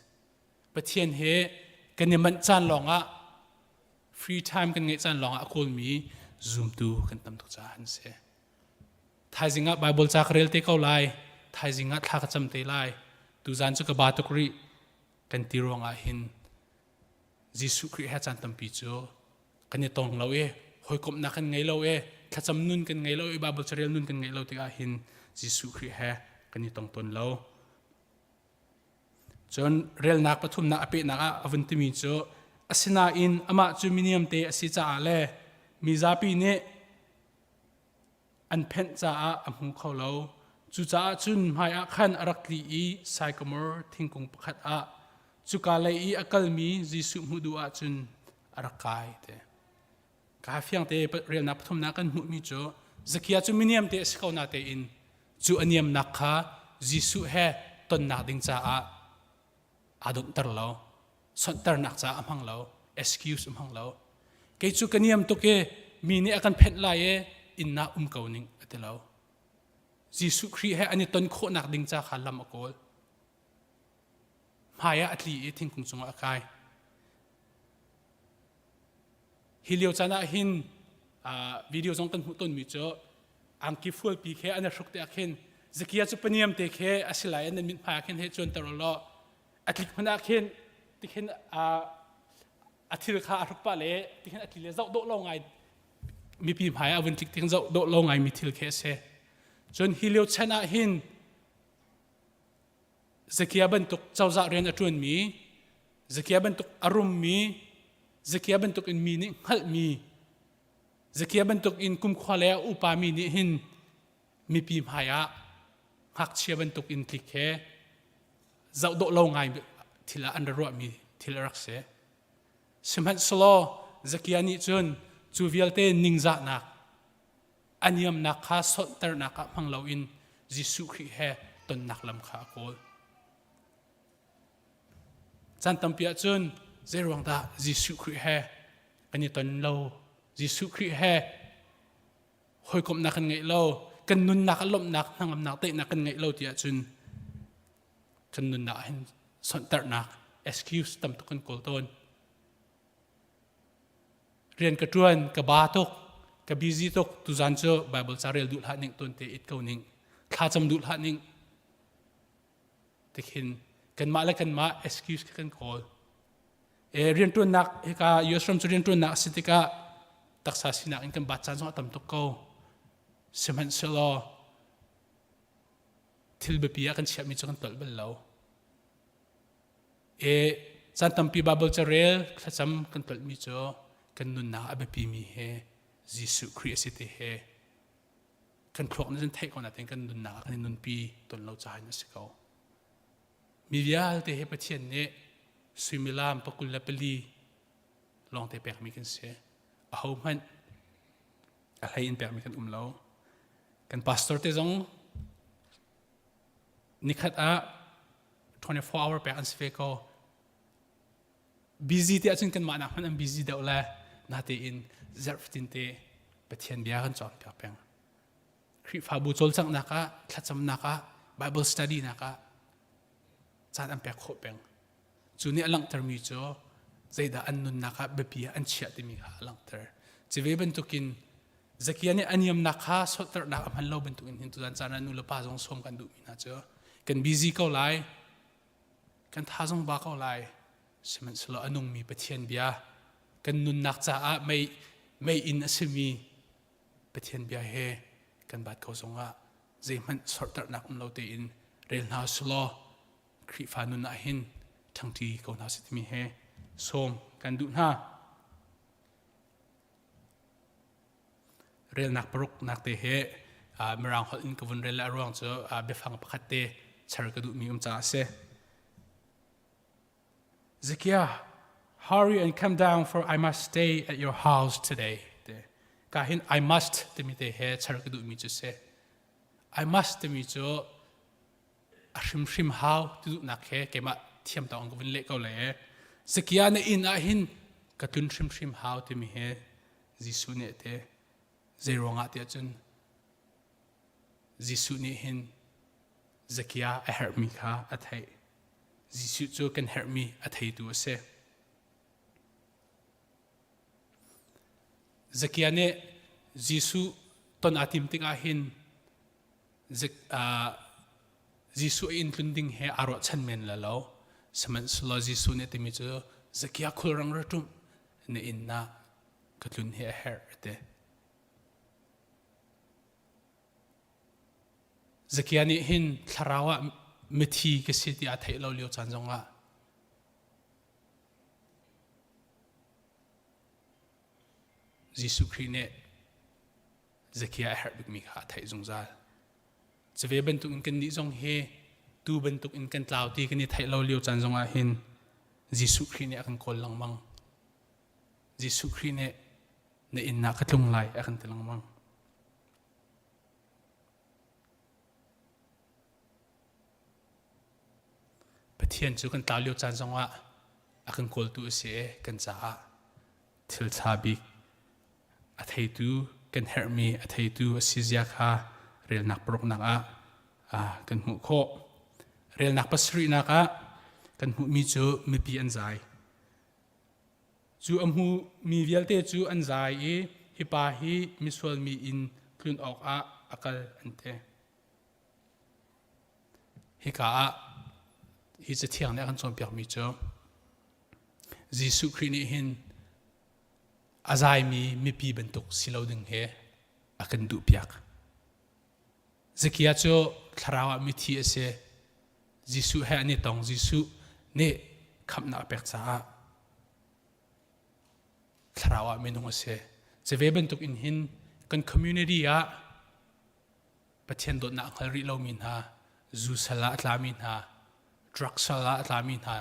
Pathian he kan i manh caan lawngah free time kan ngeih caan lawngah a kawlmi zumtu kan tam tuk caah an si. Thaizing ah Bible ca ka rel te ko lai. Thaizing ah thla ka cam te lai. Tuzan cu ka ba tuk rih kan ti ruangah hin Jesuh Khrih he caan tampi cu kan i tong lo i hawikomhnak kan ngei lo i thlacam nun kan ngei lo i Bible carel nun kan ngei lo tikah hin Jesuh Khrih he kan i tong tawn lo. Cun relnak pathumnak a pehnak ah a vun timi cu asinain amah cu miniam te a si caah le mi zapi nih an phenh caah a hmu kho lo. Cucaah cun hmaiah khan a rak tli i saikamor thingkung pakhat ah cuka lei i a kalmi Jesuh hmuh duh ahcun a rak kai te. Ka fiangte relnak pathumnak kan hmuhmi cu Zakia cu miniam te a si ko na tein cu a niamnak kha Jesuh he tonnak ding caah aa donhter lo. Sonhternak caah a hmang lo. Excuse a hmang lo. Kei cu ka niam tuk i mi nih a kan phenh lai i inn ah um ko ning a ti lo. Jesuh Khrih he an i ton khawhnak ding ca kha lam a kawl. Hmai ah a tli i thingkung cungah a kai. Hi lio caan ah hin video zong kan hmuh tawnmi cu angki fualpi khe an i hruk te ah khin Zakia cu paniam te khe a si lai an mit hmai ah khin he cuanter law a tlik hmanh ah khin tikhin a thil kha a hruk pah le tikhin a tli le zoh dawh lo ngai mipi hmai ah vun tlik tikhin zoh dawh lo ngai mi thil khi a si. Cun hi lio chan ah hin Zakia bantuk cozah rian a ṭuanmi, Zakia bantuk a rummi, Zakia bantuk in mi nih hngalhmi, Zakia bantuk in kumkhua le a upami nih hin mipi hmai ah ngakchia bantuk in tlik he zoh dawh lo ngai thil ah an ra ruahmi thil a rak si. Sihmanhsehlaw Zakia nih cun cu vialte ningzahnak a niamnak kha sonhternak ah hmang loin Jesuh Khrih he tonnak lam kha a kawl. Caan tampi ahcun zeiruang dah Jesuh Khrih he kan i ton lo, Jesuh Khrih he hawikomhnak kan ngeih lo, kan nunnak a lawmhnak, hnangamnak, daihnak kan ngeih lo ti ahcun kan nunnak ah hin sonhternak excuse tam tuk kan kawl tawn. Rian ka ṭuan, ka ba tuk, ka busy tuk, tuzan cu Bible ca rel duh hlah ning, tuan te it ko ning, thlacam duh hlah ning. Tikhin kanmah le kanmah excuse khi kan kawl. E riantuannak hika US ram cu riantuannak a si tikah taksa sinak in kan bat caan zong a tam tuk ko. Sihmanhsehlaw thil biapi ah kan chiahmi cu kan tolh bal lo. E caan tampi Bible carel thlacam kan tolhmi cu kan nunnak a biapimi he Jesuh Khrih a si ti he kan thluak nih cun theih ko nain kan nunnak ah kan i nunpi tawn lo caah in a si ko. Mi vialte he Pathian nih suimilam pakul le pali lawngte pekmi kan si. Ahohmanh a hlei in pekmi kan um lo. Kan pastor te zong nikhat ah 24 hour pek an si ve ko. Busy ti ahcun kanmah nak hmanh an busy deuh le natein zarh fatin te Pathian bia kan cawnpiak peng. Khrihfabu cawlcanghnak ah, thlacamnak ah, Bible study nak ah caan an pek khawh peng. Cu nih a langhtermi cu zeidah an nunnak ah biapi ah an chiah timi kha a langhter. Cive bantukin Zakia nih a niamnak kha sawhternak a hman lo bantukin hin tuzan caan ah nu le pa zong sawm kan duhmi hna cu kan busy ko lai, kan tha zong ba ko lai. Sihmanhsehlaw a nungmi Pathian bia kan nunnak caah mei mei inn a simi Pathian bia he kan bat ko zongah zeihmanh sorhternak um lo tein rel hna selaw Khrihfa nun ah hin ṭhangṭi ko hna sih timi he sawm kan duh hna. Relnak paruknak te he Mirang holh in ka vun rel le a ruang cu biafang pakhat te char ka duhmi um caah a si. Zakia, hurry and come down for I must stay at your house today. Te. Ka hin I must timi te he char ka duhmi cu si. I must timi cu a hrimhrim hau ti duhnak he keimah thiam tawng ka vun leh ko le. Zakia na inn ah hin ka tlun hrimhrim hau timi he Jesuh nih te zei ruangah tiah cun Jesuh nih hin Zakia a herhmi kha a theih. Jesuh cu kan herhmi a theitu a si. Zakia nih Jesuh ton aa tim tikah hin Jesuh a inn tlun ding he aa ruahchan men la lo. Sihmanhsehlaw Jesuh nih a timi cu Zakia khulrang ra ṭumh na inn ah ka tlun hi a herh a ti. Zakia nih hin thlarau ah mithi ka si ti aa theih lo lio caan zongah Jesuh Khrih nih Zakia a herh bikmi kha a theih zungzal. Cuve bantuk in kannih zong hi tu bantuk in kan tlau ti kan i theih lo lio caan zongah hin Jesuh Khrih nih a kan kawl lengmang. Jesuh Khrih nih na inn ah ka tlung lai a kan ti lengmang. Pathian cu kan tlau lio caan zongah a kan kawltu a si i kan caah thil ṭha bik a theitu kan herhmi a theitu a si zia kha relnak paruknak ah kan hmuh khawh. Relnak pasarihnak ah kan hmuhmi cu mipi an zai. Cu a hmu mi vialte cu an zai i hi pa hi misual mi inn tlun awkah a kal an ti. Hika ah hi cathiang nih a kan cawnpiakmi cu Jesuh Khrih nih hin a zaimi mipi bantuk si lo ding he a kan duhpiak. Zakia cu thlarau ah mithi a si. Jesuh he an i tong. Jesuh nih khamhnak a pek caah thlarau ah minung a si. Cu ve bantuk in hin kan community ah Pathian dawtnak a hngal rih lomi hna, zu sal ah a tlami hna, drug sal ah a tlami hna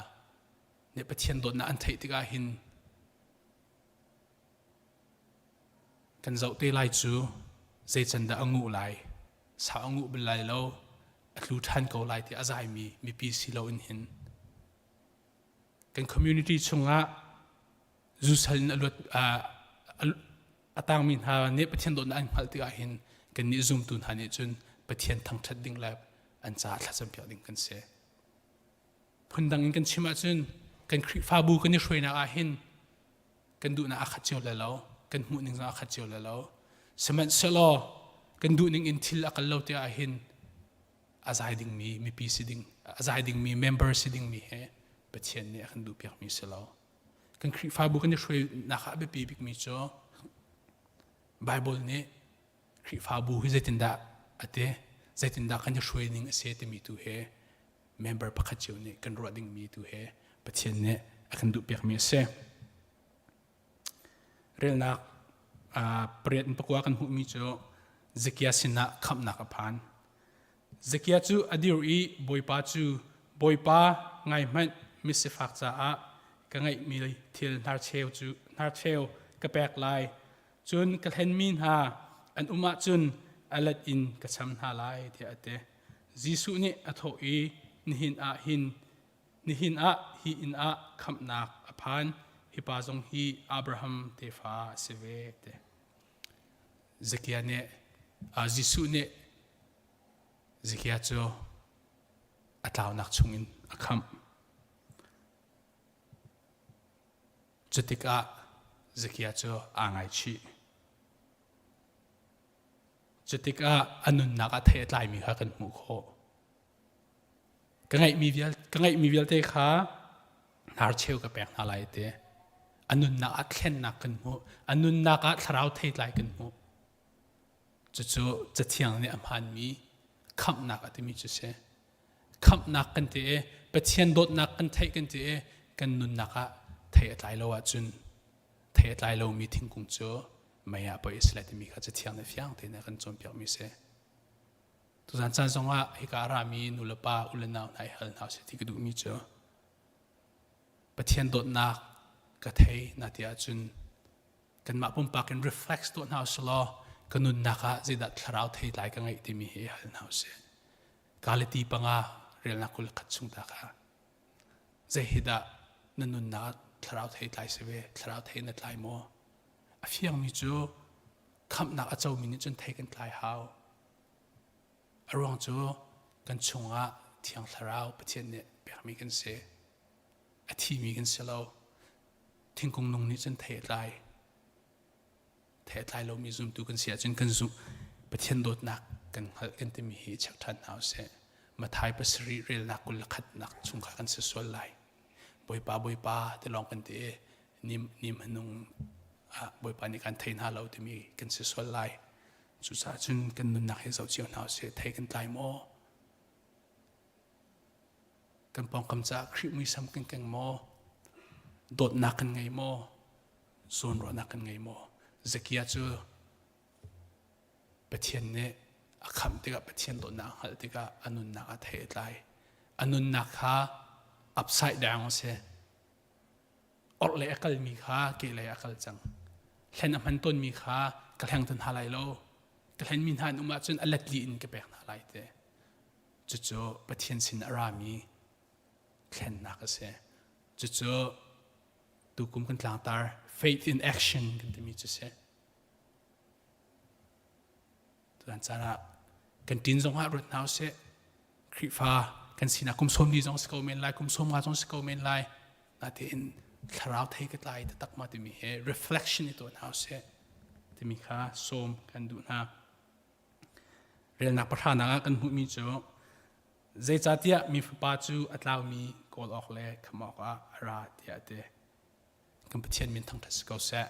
nih Pathian dawtnak an theih tikah hin Kan zoh te lai cu zei can dah a nguh lai, sau a nguh bal lai lo, a tlu ṭhan ko lai ti a zaimi mipi si loin hin kan community chungah zusal in a luat a tangmi hna nih Pathian dawtnak an hngalh tikah hin kannih zumtu hna nih cun Pathian thangṭhat ding le an caah thlacam piak ding kan si. Phundang in kan chim ahcun kan Khrihfabu kan i hruainak ah hin kan duhnak a khat cio le lo kan hmuh ning zong a khat cio le lo sihmanhsehlaw kan duh ning in thil a kal lo te ah hin A zai dingmi mipi si ding, a zai dingmi member si dingmi he Pathian nih a kan duhpiakmi si lo. Kan Khrihfabu kan i hruainak ah a biapi bikmi cu Bible nih Khrihfabu hi zeitindah a ti, zeitindah kan i hruai ning a si timi tu he member pakhat cio nih kan ruah dingmi tu he Pathian nih a kan duhpiakmi a si. Relnak pariat in pakua kan hmuhmi cu Zakia sinah khamhnak a phan. Zakia cu a dir i Bawipa cu Bawipa ngai hmanh misifak caah ka ngeihmi thil hnarcheu cu hnarcheu ka pek lai cun ka hlenmi hna an um ahcun a let in ka cham hna lai tiah a ti. Jesuh nih a thawh i nihin ah hin Nihin ah hi inn ah khamhnak a phan. Hi pa zong hi Abraham tefa a si ve te. Zakia nih Jesuh nih Zakia cu a tlaunak chungin a khamh. Cutikah Zakia cu aa ngaichih. Cutikah a nunnak ah thei a tlaimi kha kan hmuh khawh. Ka ngeihmi vialte, ka ngeihmi vialte kha hnarcheu ka pek hna lai te. A nunnak ah thlennak kan hmuh. A nunnak ah thlarau theitlai kan hmuh. Cucu Cathiang nih a hmaanmi khamhnak a timi cu si. Khamhnak kan ti i Pathian dawtnak kan theih kan ti i kan nunnak ah thei a tlai lo ahcun thei a tlai lomi thingkung cu mei ah poi a si lai timi kha Cathiang nih fiang tein a kan cawnpiakmi a si. Tuzan caan zongah hika a rami nulepa ulenau hna i hal hna usih ti ka duhmi cu Pathian dawtnak ka thei na ti ahcun kanmah pumpak in reflex tuah hna usih law ka nunnak ah zeidah thlarau theitlai ka ngeih timi hi hal hna usih. Galati panga relnak 21 chung ta kha zei hi dah na nunnak ah thlarau theitlai si ve thlarau thei na tlai maw a fiangmi cu khamhnak a comi nih cun thei kan tlai hau A ruang cu kan chungah Thiang Thlarau Pathian nih pekmi kan si. A thimi kan si lo. Thingkung nung nih cun thei a tlai. Thei a tlai lomi zumtu kan si ahcun kan zumh Pathian dawtnak kan hngalh kan timi hi check ṭhan hna usih. Mathai pasarih relnak 21 nak chung kha kan si sual lai. Bawipa Bawipa ti lawng kan ti i nim nim hanung ah Bawipa nih kan thei hna lo timi kan si sual lai. Cucaah cun kan nunnak hi zoh cio hna usih thei kan tlai maw? Kan pawngkam caah Khrih muisam kan keng maw? Dawtnak kan ngei maw? Zawnruahnak kan ngei maw? Zakia cu Pathian nih a khamh tikah Pathian dawtnak a hngalh tikah a nunnak ah thei a tlai. A nunnak kha upside down a si. Orhlei a kalmi kha kehlei a kal cang. Hlen a hman tawnmi kha ka hleng tan hna lai lo. Ka hlenmi hna an um ahcun a let li in ka pek hna lai te. Cucu Pathian sin a rami thlennak a si. Cucu tukum kan tlangtar faith in action kan timi cu si. Tutan caan ah kan ṭin zong ah ruat hna usih. Khrihfa kan sinak kum sawm li zong si ko men lai, kum sawm nga zong si ko men lai. Natein thlarau thei ka tlai taktak ma timi he reflection i tuah hna usih timi kha sawm kan duh hna. Relnak pahranak ah kan hmuhmi cu zeicahtiah mi fapa cu a tlaumi kawl awk le kham awkah a ra tiah a ti. Kan Pathian min thangṭhat si ko seh.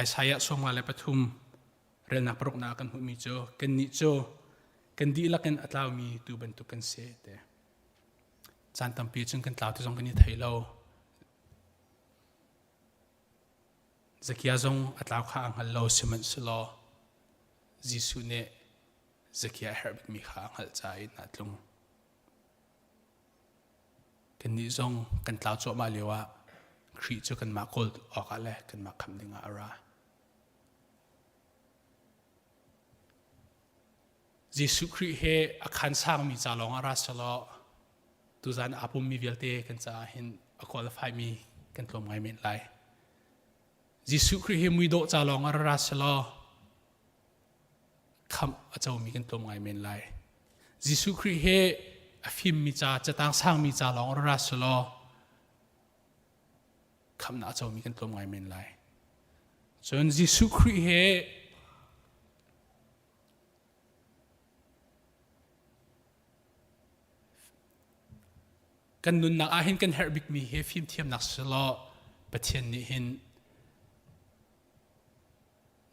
Isaiah 53 relnak paruknak kan hmuhmi cu kannih cu kan dihlak in a tlaumi tuu bantuk kan si te. Caan tampi cun kan tlau ti zong kan i thei lo. Zakia zong a tlau kha a hngal lo sihmanhsehlaw Jesuh nih Zakia a herh bikmi kha a hngalh caah in a tlung. Kannih zong kan tlau cuahmah lioah Khrih cu kanmah kawl awkah le kanmah khamh dingah a ra. Jesuh Khrih he a khan sangmi ca lawngah ra selaw tuzan aa pummi vialte kan caah hin a qualify mi kan tlawm ngai men lai. Jesuh Khrih hi muidawh ca lawngah ra selaw khamh a comi kan tlawm ngai men lai. Jesuh Khrih hi a fimmi ca, catang sangmi ca lawng ra selaw khamhnak a comi kan tlawm ngai men lai. Cun Jesuh Khrih hi Kan nunnak ah hin kan herh bikmi hi fimthiamnak selaw Pathian nih hin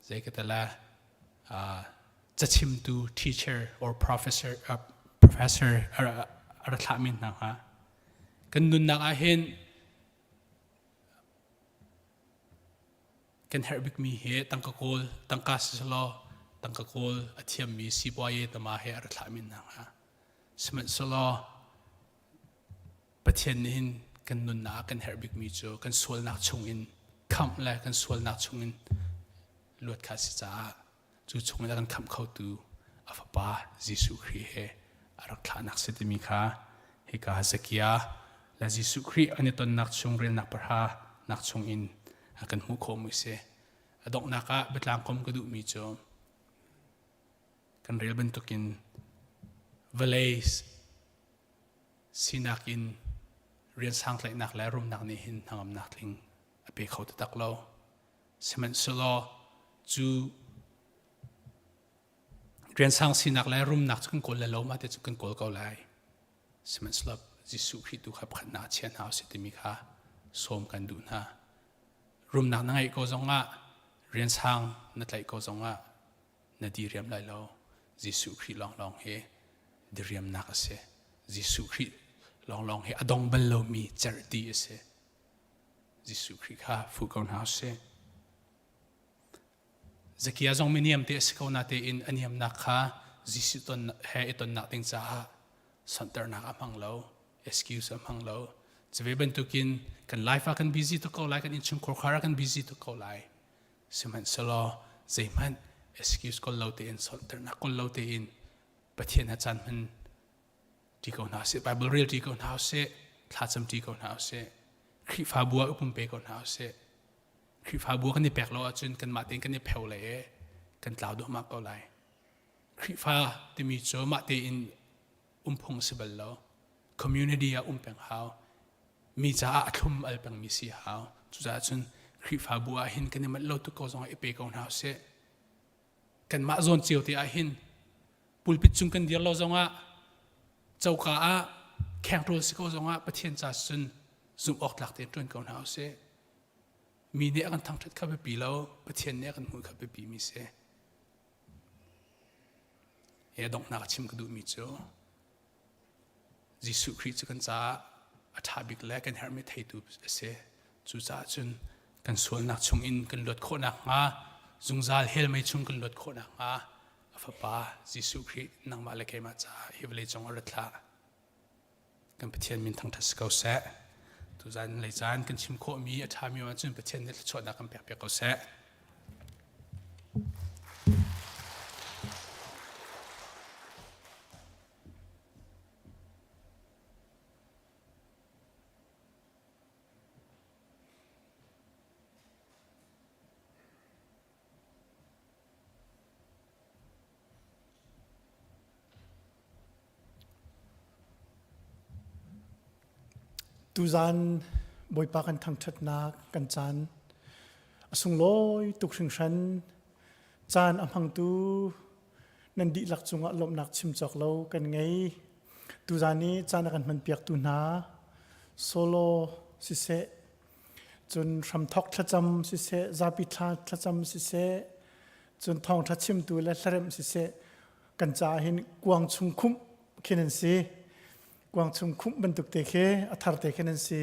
zei ka tala cachimtu teacher or professor professor a ra thlahmi hna hnga. Kan nunnak ah hin kan herh bikmi hi tangka kawl tangka siselaw tangka kawl a thiammi sipuaye tama he a ra thlahmi hna hnga. Sihmanhsehlaw Pathian nih hin kan nunnak ah kan herh bikmi cu kan sualnak chungin khamh le kan sualnak chungin luat kha a si caah cu chungin a kan khamh khotu a fapa Jesuh Khrih he a rak thlahnak si timi kha hika Zakia le Jesuh Khrih an i tonnak chung relnak pahra nak chungin a kan hmuh khawhmi si. A donghnak ah biatlang kom ka duhmi cu kan rel bantukin vawlei sinak in rian sangtlaihnak le rumnak nih hin hnangamnak tling a pe kho taktak lo. Sihmanhsehlaw cu rian sang sinak le rumnak cu kan kawl le lo ma te cu kan kawl ko lai. Sihmanhsehlaw Jesuh Khrih tu kha pakhatnak chia hna usih timi kha sawm kan duh hna. Rumnak na ngeih ko zongah rian sang na tlaih ko zongah na diriam lai lo. Jesuh Khrih lawnglawng hi diriamnak a si. Jesuh Khrih lawnglawng hi a dong bal lomi cerhti a si. Jesuh Khrih kha fuh ko hna usih. Zakia zong miniam te a si ko na tein a niamnak kha Jesuh ton he i tonnak ding caah sonhternak a hmang lo, excuse a hmang lo. Cuve bantukin kan life ah kan busy tuk ko lai, kan innchungkhar khar ah kan busy tuk ko lai. Sihmanhsehlaw zeihmanh excuse kol lo tein sonhternak kol lo tein Pathian ha caan hman ṭi ko hna usih, Bible rel ṭi ko hna usih, thlacam ṭi ko hna usih, Khrihfabu ah pumpe ko hna usih. Khrihfabu kan i pek lo ahcun kanmah tein kan i pheo le kan tlau duahmah ko lai. Khrihfa timi cu mah tein um phung si bal lo. Community ah um peng hau. Mi caah a thlum al pengmi si hau. Cucaah cun Khrihfabu ah hin kan i manh lo tuk ko zongah i pe ko hna usih. Kanmah zawn cio te ah hin pulpit cung kan dir lo zongah coka ah khengṭawl si ko zongah Pathian ca cun zumh awk tlak tein ṭuan ko hna usih. Mi nih a kan thangṭhat kha biapi lo, Pathian nih a kan hmuh kha biapi mi si. Hi a donghnak chim ka duhmi cu Jesuh Khrih cu kan caah a ṭha bik le kan herhmi theitu a si. Cucaah cun kan sualnak chungin kan luat khawh nakhnga zungzal hell mei chung kan luat khawh nakhnga a fapa Jesuh Khrih nangmah le keimah caah hi vawlei cung a rat hlah. Kan Pathian min thangṭhat si ko seh. Tuzan lei caan kan chim khawhmi a ṭhami ahcun Pathian nih thluachuahnak kan pekpiak ko seh. Tuzan Bawipa kan thangṭhatnak kan caan a sunglawi tuk hringhran. Caan a hmangtu nan dihlak cungah lawmhnak chim cawk lo kan ngei. Tuzan i caan a kan hmanpiaktu hna solo siseh, cun hramthok thlacam siseh, zapi thla thlacam siseh, cun thawngṭha chimtu le hlaremh siseh, kan caah hin kuang chung khumh khin an si. Kuang chung khumh bantuk te khi a thar te khin an si.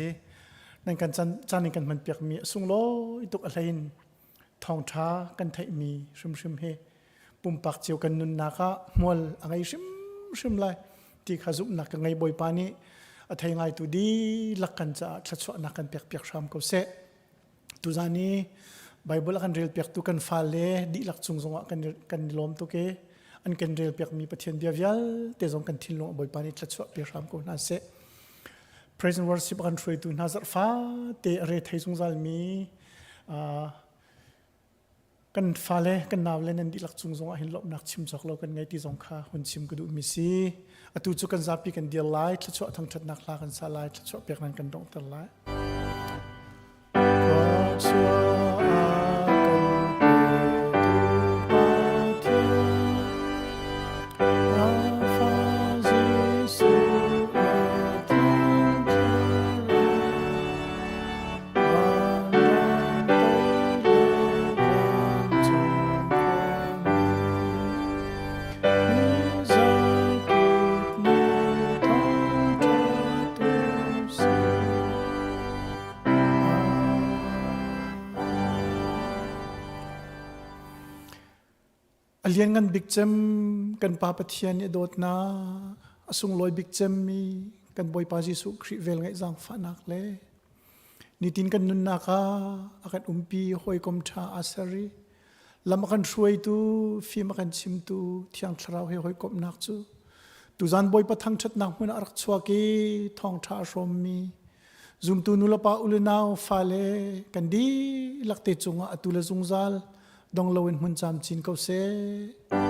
Nan kan caan caan in kan hmanpiakmi a sunglawi tuk a hlein thawngṭha kan theihmi hrimhrim hi pumpak cio kan nunnak ah hmual a ngei hrimhrim lai ti kha zumhnak ka ngei Bawipa nih a thei ngaitu dihlak kan caah thluachuahnak kan pekpiak hram ko seh. Tuzan i Bible a kan relpiaktu kan fale dihlak cung zongah kan kan i lawm tuk i an kan relpiakmi Pathian bia vialte zong kan thinlung ah Bawipa nih thluachuah pe hram ko hna seh. Praise and worship a kan hruaitu hna zarh fate a re thei zungzalmi kan fale kan naule nan dihlak cung zongah hin lawmhnak chim cawk lo kan ngei ti zong kha hun chim ka duhmi si. Atu cu kan zapi kan dir lai, thluachuah thangṭhatnak hla kan sa lai, thluachuah pek nan kan donghter lai. Thluachuah a kan petu Pathian, a fa Jesuh a thiang. A lianngan bik cem kan Pa Pathian i a dawtnak, a sunglawi bik cemmi kan Bawipa Jesuh Khrih velngeih zaangfahnak le nitin kan nunnak ah a kan umpi hawikom ṭha aa ser i lam a kan hruaitu, fim a kan chimtu Thiang Thlarau he hawikomhnak cu tuzan Bawipa thangṭhatnak hmun ah a rak chuak i thawngṭha a hrawmmi Zumtu nulepa ulenau fale kan dihlak te cungah atu le zungzal dong loin hmun camcin ko seh.